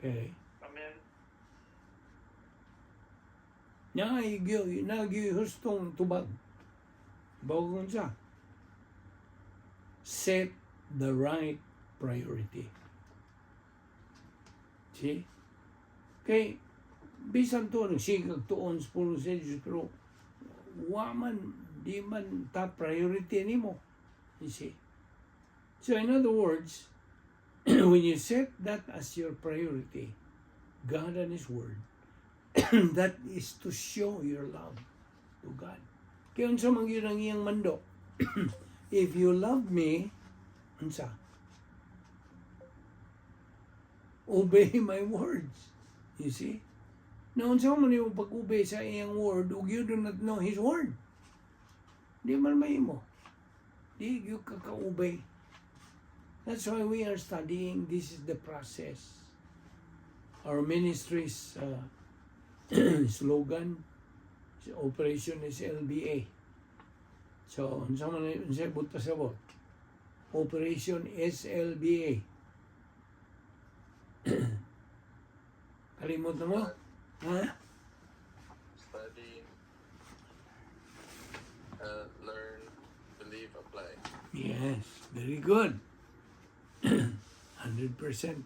Him. Naa hustong tubag. Bago unsa. Set the right priority. See? Kay, bisan to, nagsigag tuon sa pulong sa Diyos, pero wa man, di man top priority nimo. You see? So in other words, when you set that as your priority, God and His Word, that is to show your love to God. Kaya unsa man gyud ang iyang mando? "If you love me," unsa? "Obey my words." You see? Na unsa man yung pag-obey sa iyang word ug you do not know His word? Di man mahimo. Di gyud ka ka-obey. That's why we are studying. This is the process. Our ministry's slogan, operation is LBA. So, unsa man unsa buta sa bot? Operation SLBA. Kalimot na mo? Ha? Study, learn, believe, apply. Yes, very good. 100%.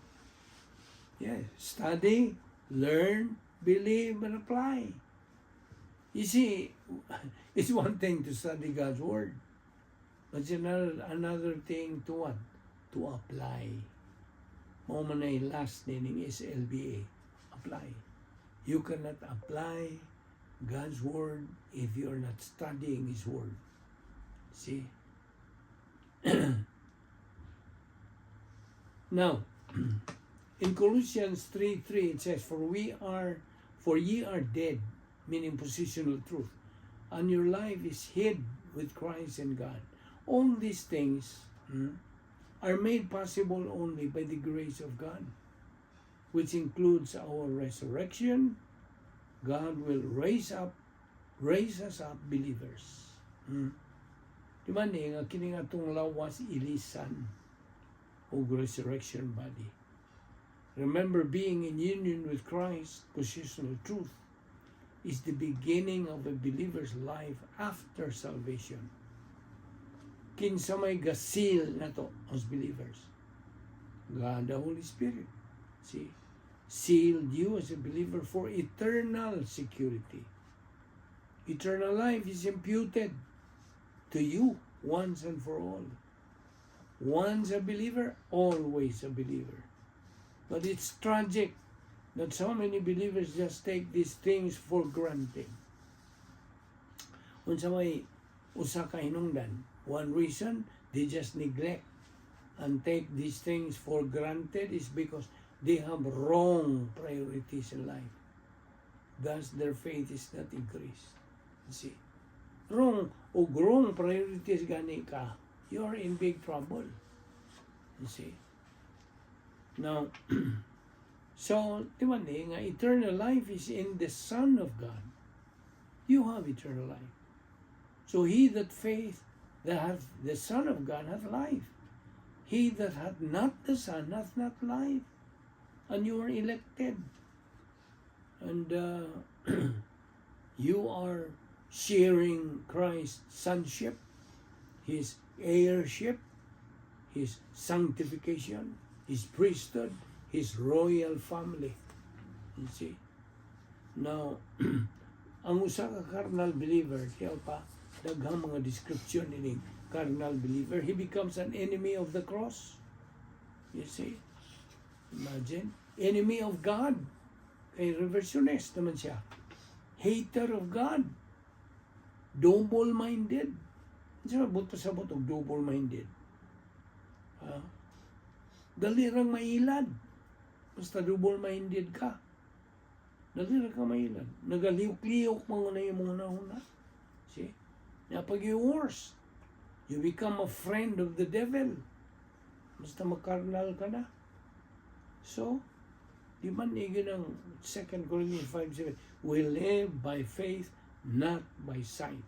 Yes, study, learn, believe, and apply. You see, it's one thing to study God's Word, but it's another thing to what? To apply. Mao man ay last meaning is LBA. Apply. You cannot apply God's Word if you're not studying His Word. See? Now, in Colossians 3:3 it says, For ye are dead," meaning positional truth, "and your life is hid with Christ in God." All these things are made possible only by the grace of God, which includes our resurrection. God will raise us up believers. Di ba ni nga kini nga atong lawas ilisan og resurrection body. Remember, being in union with Christ, positional truth, is the beginning of a believer's life after salvation. Kinsa may ga-seal nato as believers? God the Holy Spirit. See? Sealed you as a believer for eternal security. Eternal life is imputed to you once and for all. Once a believer, always a believer. But it's tragic that so many believers just take these things for granted. Unsa may usa ka hinungdan? One reason they just neglect and take these things for granted is because they have wrong priorities in life. Thus, their faith is not increased. You see? Wrong o wrong priorities gani ka, you're in big trouble. You see? Now, so, di ba ni, nga eternal life is in the Son of God. You have eternal life. So he that faith that hath the Son of God hath life. He that hath not the Son hath not life. And you are elected. And you are sharing Christ's sonship, his heirship. His sanctification, His priesthood, His royal family. You see? Now, ang usa ka carnal believer, kaya pa, daghang mga description ini carnal believer, he becomes an enemy of the cross. You see? Imagine. Enemy of God. Kay reversionist naman siya. Hater of God. Double-minded. Siya, buot pasabot og double-minded. Ha? Dali rang mailad. Basta double-minded ka. Dali ra ka mailad. Nagalihok-lihok mga na yung mga huna. See? Na pag you worse, you become a friend of the devil. Basta makarnal ka na. So, di man igin ang 2 Corinthians 5:7, "We live by faith, not by sight."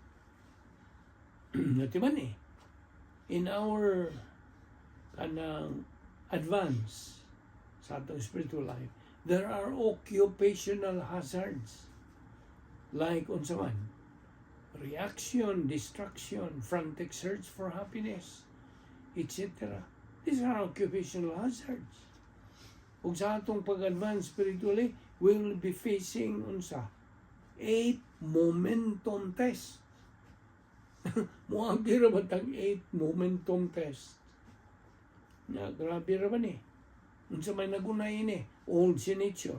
Nati man eh, in our kanang advance sa atong spiritual life, there are occupational hazards. Like unsa man, reaction, distraction, frantic search for happiness, etc. These are occupational hazards. Ug sa atong pag-advance spiritually, we will be facing unsa? Eight momentum test. Muagi ra ba tag eight momentum test? Na grabe ra ba ni? Unsa may nagunay ini? Old sin nature.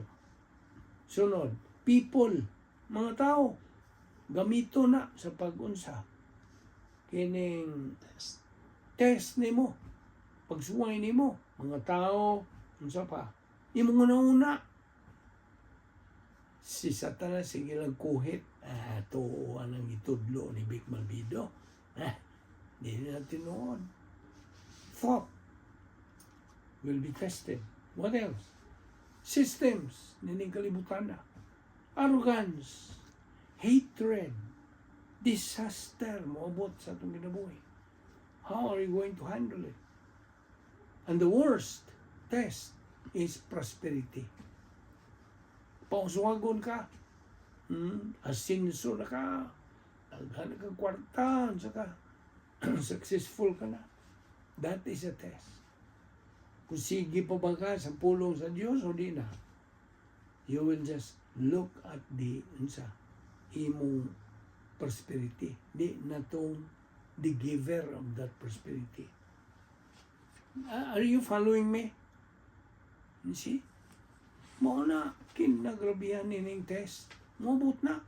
Sunod, people, mga tao, gamito na sa pag-unsa. Kining Test. Test nimo. Pagsuway nimo, mga tao, unsa pa? Imong una-una. Si Satanas sige lang kuhit. Ah, tuoan ang itudlo ni Vic Malvido. Ah, di na tinuod. Thought will be tested. What else? Systems, nining kalibutan na. Arrogance, hatred, disaster, moabot sa atong kinabuhi. How are you going to handle it? And the worst test is prosperity. Pauswagon ka, asinso na ka, daghan ka kwarta, saka successful ka na. That is a test. Kung sige pa ba ka sa pulong sa Diyos o di na, you will just look at the unsa imong prosperity. Di na tong the giver of that prosperity. Are you following me? You see? Mao na kinagrabihan nining test. Mobot na.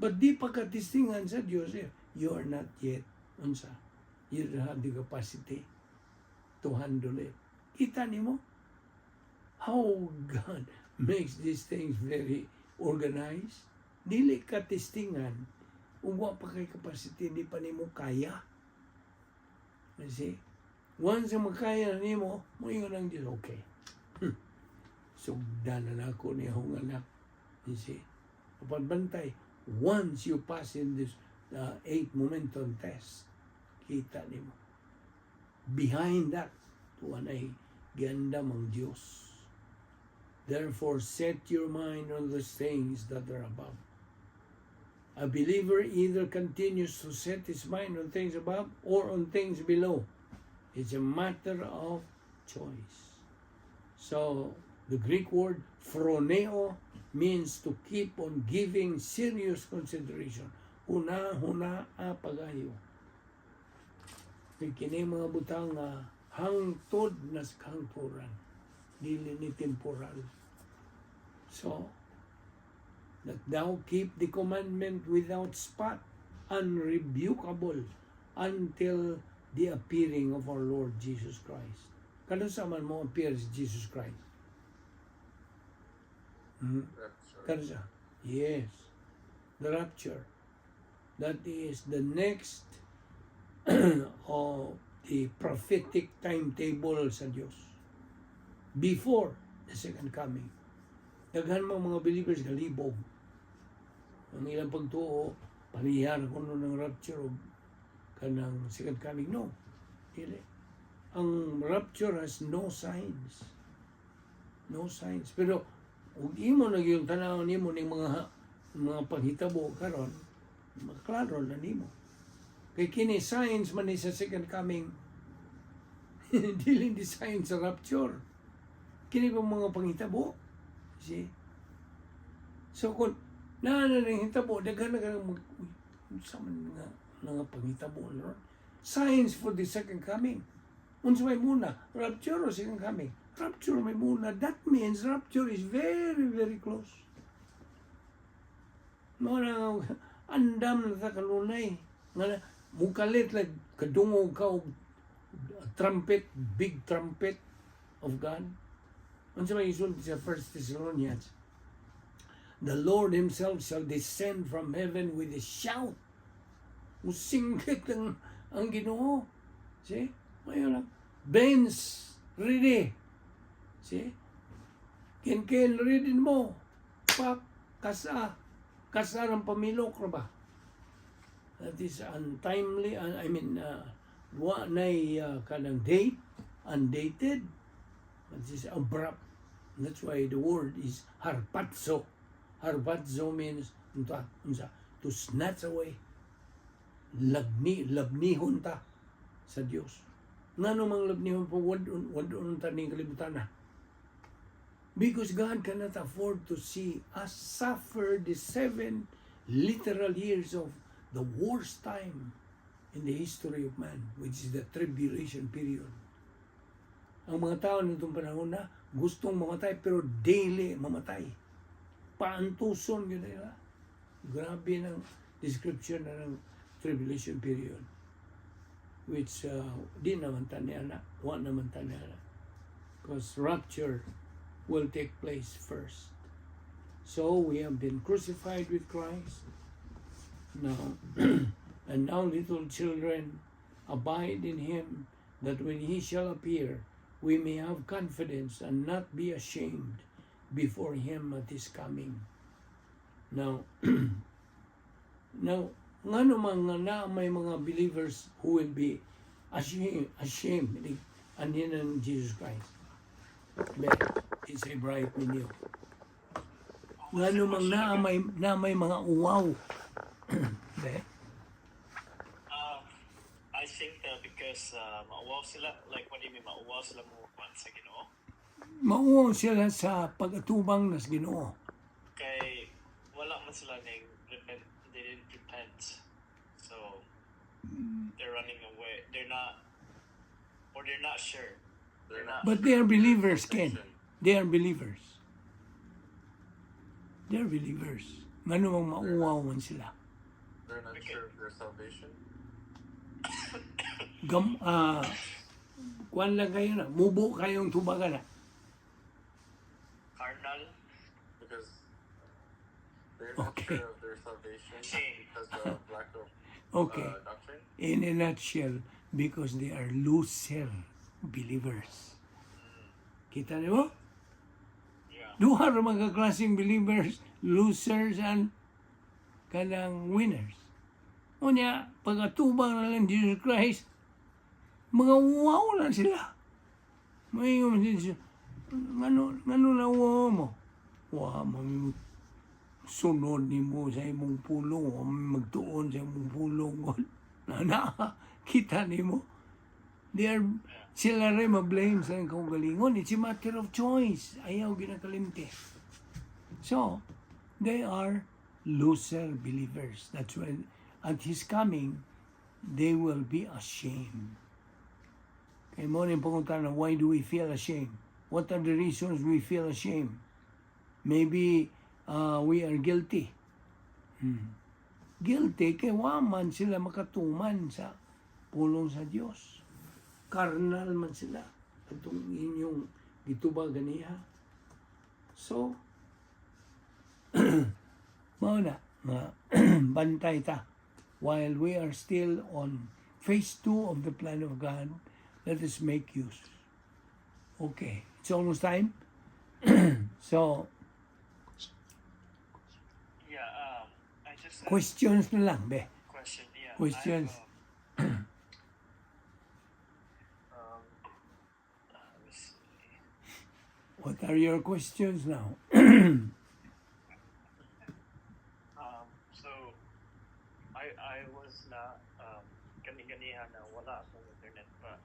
But di pa ka testingan sa Diyos, eh, you are not yet unsa. You don't have the capacity to handle it. Kita nimo how God makes these things very organized. Dili ka testingan ug wa pa kay capacity, di pa nimo kaya. You see? Once nga makaya na nimo, moingon ang Diyos, "Okay. Sugdan na nako ni akong anak." You see? Apan bantay, once you pass in this eight momentum test, kita nimo. Behind that, tuwa ay giandam ang Diyos. Therefore, set your mind on those things that are above. A believer either continues to set his mind on things above or on things below. It's a matter of choice. So, the Greek word phroneo means to keep on giving serious consideration. Huna, huna, pagayo. Kay kini mga butang nga hangtod na sa kahangturan. Dili ni temporal. So, that thou keep the commandment without spot, unrebukable, until the appearing of our Lord Jesus Christ. Kanus-a man mo appear si Jesus Christ? Rapture. Kanus-a? Yes. The rapture. That is the next of the prophetic timetable sa Diyos. Before the second coming. Daghan mga believers galibog. Ang ilang pagtuo, parehar kuno ng rapture o kanang second coming. No. Dili. Ang rapture has no signs. No signs. Pero ug imo na yung tanaw nimo ning mga panghitabo karon, maklaro na nimo. Kay kini signs man ni sa second coming. Dili di sign sa rapture. Kini ba mga panghitabo? See? So kung naa na nang hitabo, daghan na ka nang mag, uy, unsa man nga nga panghitabo na ron? Signs for the second coming. Unsa may muna? Rapture o second coming? Rapture may muna. That means rapture is very, very close. Mao na nga, andam na ta kanunay. Nga na, mukalit like kadungog ka og trumpet, big trumpet of God. Unsa may isulti sa First Thessalonians? The Lord Himself shall descend from heaven with a shout. Musinggit ang Ginoo. See? Mayo lang. Benz, ready. See? Ken-ken, ready mo. Pak, kasa. Kasa ng pamilok ra ba? That is untimely, I mean, wa na'y kanang date, undated. That is abrupt. That's why the word is harpazo. Harpazo means unta, unsa, to snatch away. Labni, labnihon ta sa Dios. Ngano mang labnihon po, wad-on ta ning kalibutan na. Because God cannot afford to see us suffer the 7 literal years of the worst time in the history of man, which is the tribulation period. Ang mga tao nitong panahon na gustong mamatay pero daily mamatay. Paantuson yun nila. Grabe ng description na ng tribulation period. Which di naman ta niya na, wa naman ta niya na. Because rapture will take place first. So we have been crucified with Christ. Now, and now, little children, abide in him, that when he shall appear, we may have confidence and not be ashamed before him at his coming. Now, ngano mga na may mga believers who will be ashamed anhin ng Jesus Christ? Be, it's a bright ninyo. Ngano mang na may mga uwaw. Be, I think that because mauwaw sila, like what do you mean, mauwaw sila mo kuan sa Ginoo? Mauwaw sila sa pag-atubang nas Ginoo. Kay wala man sila ning repent, they didn't repent. So they're running away. They're not, or they're not sure. They're not But they are believers, Ken. They are believers. They are believers. Ngano mang mauwaw man sila. They're not Okay. sure of their salvation. Gam, kuan lang kayo na, mubo kayong tubagan na. Carnal. Because they're not sure of their salvation because of lack of doctrine. In a nutshell, because they are loser believers. Kita niyo? Yeah. Duha ra mga klaseng believers, losers and kanang winners. Unya, pag-atubang na lang Jesus Christ, mga uwaw lang sila. May siya, ngano na uwaw mo? Wa, mami sunod nimo sa imong pulong, wa mi magtuon sa imong pulong. Na, na, kita nimo. They are, sila rin ma-blame sa kaugalingon. It's a matter of choice. Ayaw ginakalimti. So, they are loser believers. That's why at His coming, they will be ashamed. Kay mao ning pangutana, why do we feel ashamed? What are the reasons we feel ashamed? Maybe we are guilty. Guilty kay wa man sila makatuman sa pulong sa Dios. Carnal man sila. Atong inyong gitubag ganiha. So, mao na nga bantay ta while we are still on phase 2 of the plan of God. Let us make use. Okay, it's almost time, so Yeah. I just have questions na lang, be. Question. Yeah. Questions. I have, let me see. What are your questions now? So, I was not kani ganiha na wala akong internet, but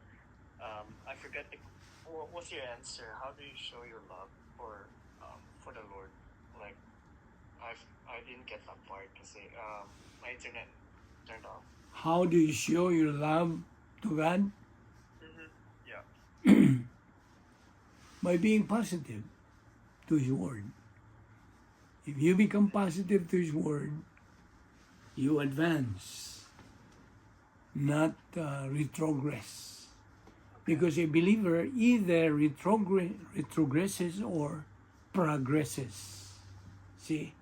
I forgot the. What's your answer? How do you show your love for the Lord? Like, I didn't get that part because my internet turned off. How do you show your love to God? Yeah. By being positive to His Word. If you become positive to His Word, you advance, not retrogress. Because a believer either retrogresses or progresses. See?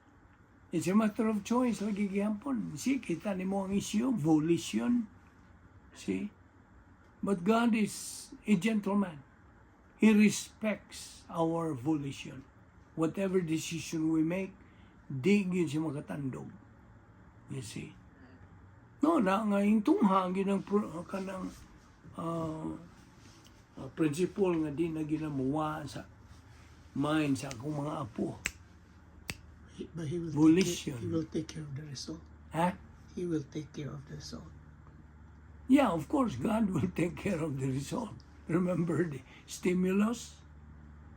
It's a matter of choice, lagi gihapon. See, kita nimo ang issue, volition. See? But God is a gentleman. He respects our volition. Whatever decision we make, di gyud siya makatandog. You see? No, na nga yung tungha ginang kanang principle nga di na ginamuwa sa mind sa akong mga apo. But he will Volition. Take care, he will take care of the result. Ha? He will take care of the result. Yeah, of course, God will take care of the result. Remember the stimulus?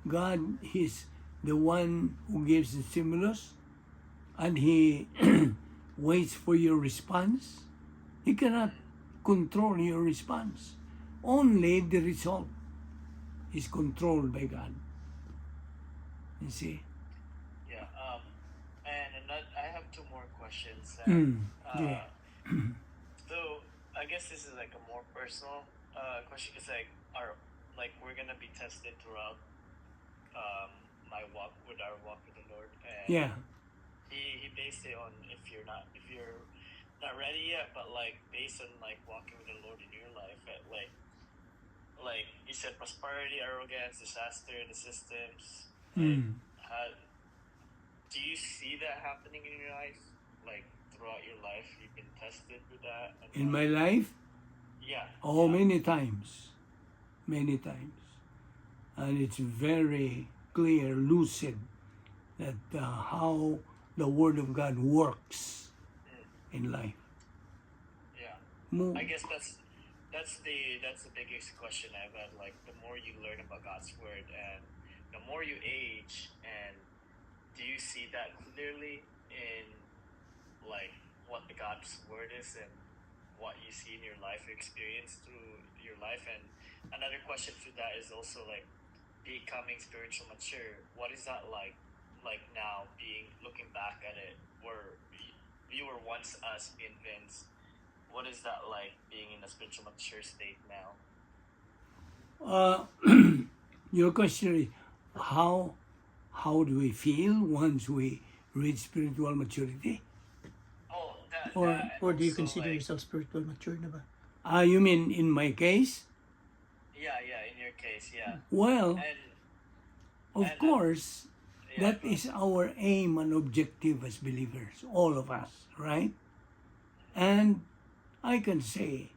God is the one who gives the stimulus, and He waits for your response. He cannot control your response. Only the result is controlled by God. You see? Yeah. And another, I have two more questions. And, so I guess this is like a more personal question because like our like we're gonna be tested throughout my walk with our walk with the Lord. And he based it on if you're not ready yet, but like based on like walking with the Lord in your life, at like you said, prosperity, arrogance, disaster, the systems. Like, how, do you see that happening in your life? Like throughout your life, you've been tested with that. And In like, my life, yeah. Oh, many times. Many times. And it's very clear, lucid, that how the Word of God works in life. Mo, I guess that's the biggest question I've had. Like the more you learn about God's word and the more you age, and do you see that clearly in like what the God's word is and what you see in your life, experience through your life? And another question to that is also like becoming spiritual mature. What is that like? Like now, being looking back at it, where you were once us, me and Vince. What is that like being in a spiritual mature state now? Your question is how do we feel once we reach spiritual maturity? Oh, that, that, and Or do you also, consider like, yourself spiritual mature na ba? You mean in my case? Yeah, in your case, yeah. Well, And of course, yeah, that go is our aim and objective as believers, all of us, right? And I can say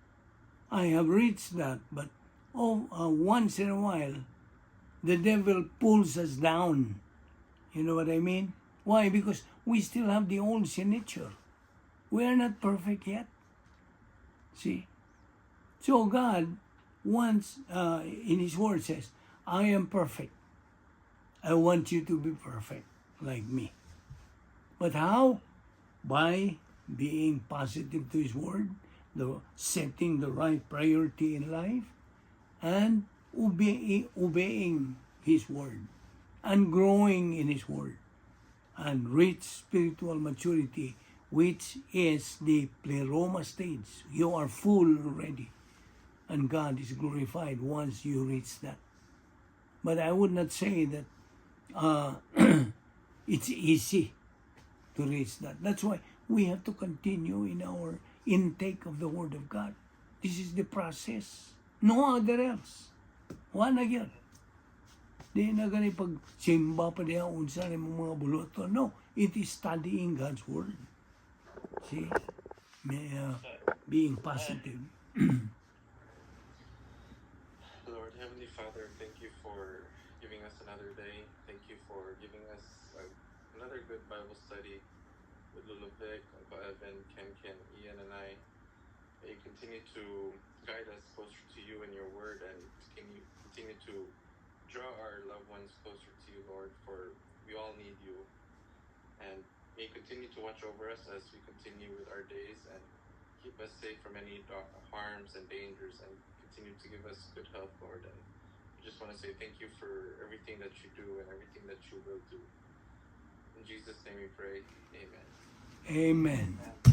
I have reached that, but oh, once in a while, the devil pulls us down. You know what I mean? Why? Because we still have the old sin nature. We are not perfect yet. See? So God once in His Word says, "I am perfect. I want you to be perfect like me." But how? By being positive to His Word, the setting the right priority in life, and obeying His Word, and growing in His Word, and reach spiritual maturity, which is the pleroma stage. You are full already, and God is glorified once you reach that. But I would not say that it's easy to reach that. That's why we have to continue in our intake of the Word of God. This is the process. No other else. Wala gyud. Di na gani pag simba pa diha unsa ni mga buluto. No, it is studying God's Word. See? May, being positive. Lord, Heavenly Father, thank you for giving us another day. Thank you for giving us another good Bible study with Lolo Vic, Uncle Evan, Ken Ken, Ian, and I. May you continue to guide us closer to you and your word, and can you continue to draw our loved ones closer to you, Lord, for we all need you. And may you continue to watch over us as we continue with our days and keep us safe from any harms and dangers, and continue to give us good health, Lord. And we just want to say thank you for everything that you do and everything that you will do. In Jesus' name we pray. Amen. Amen.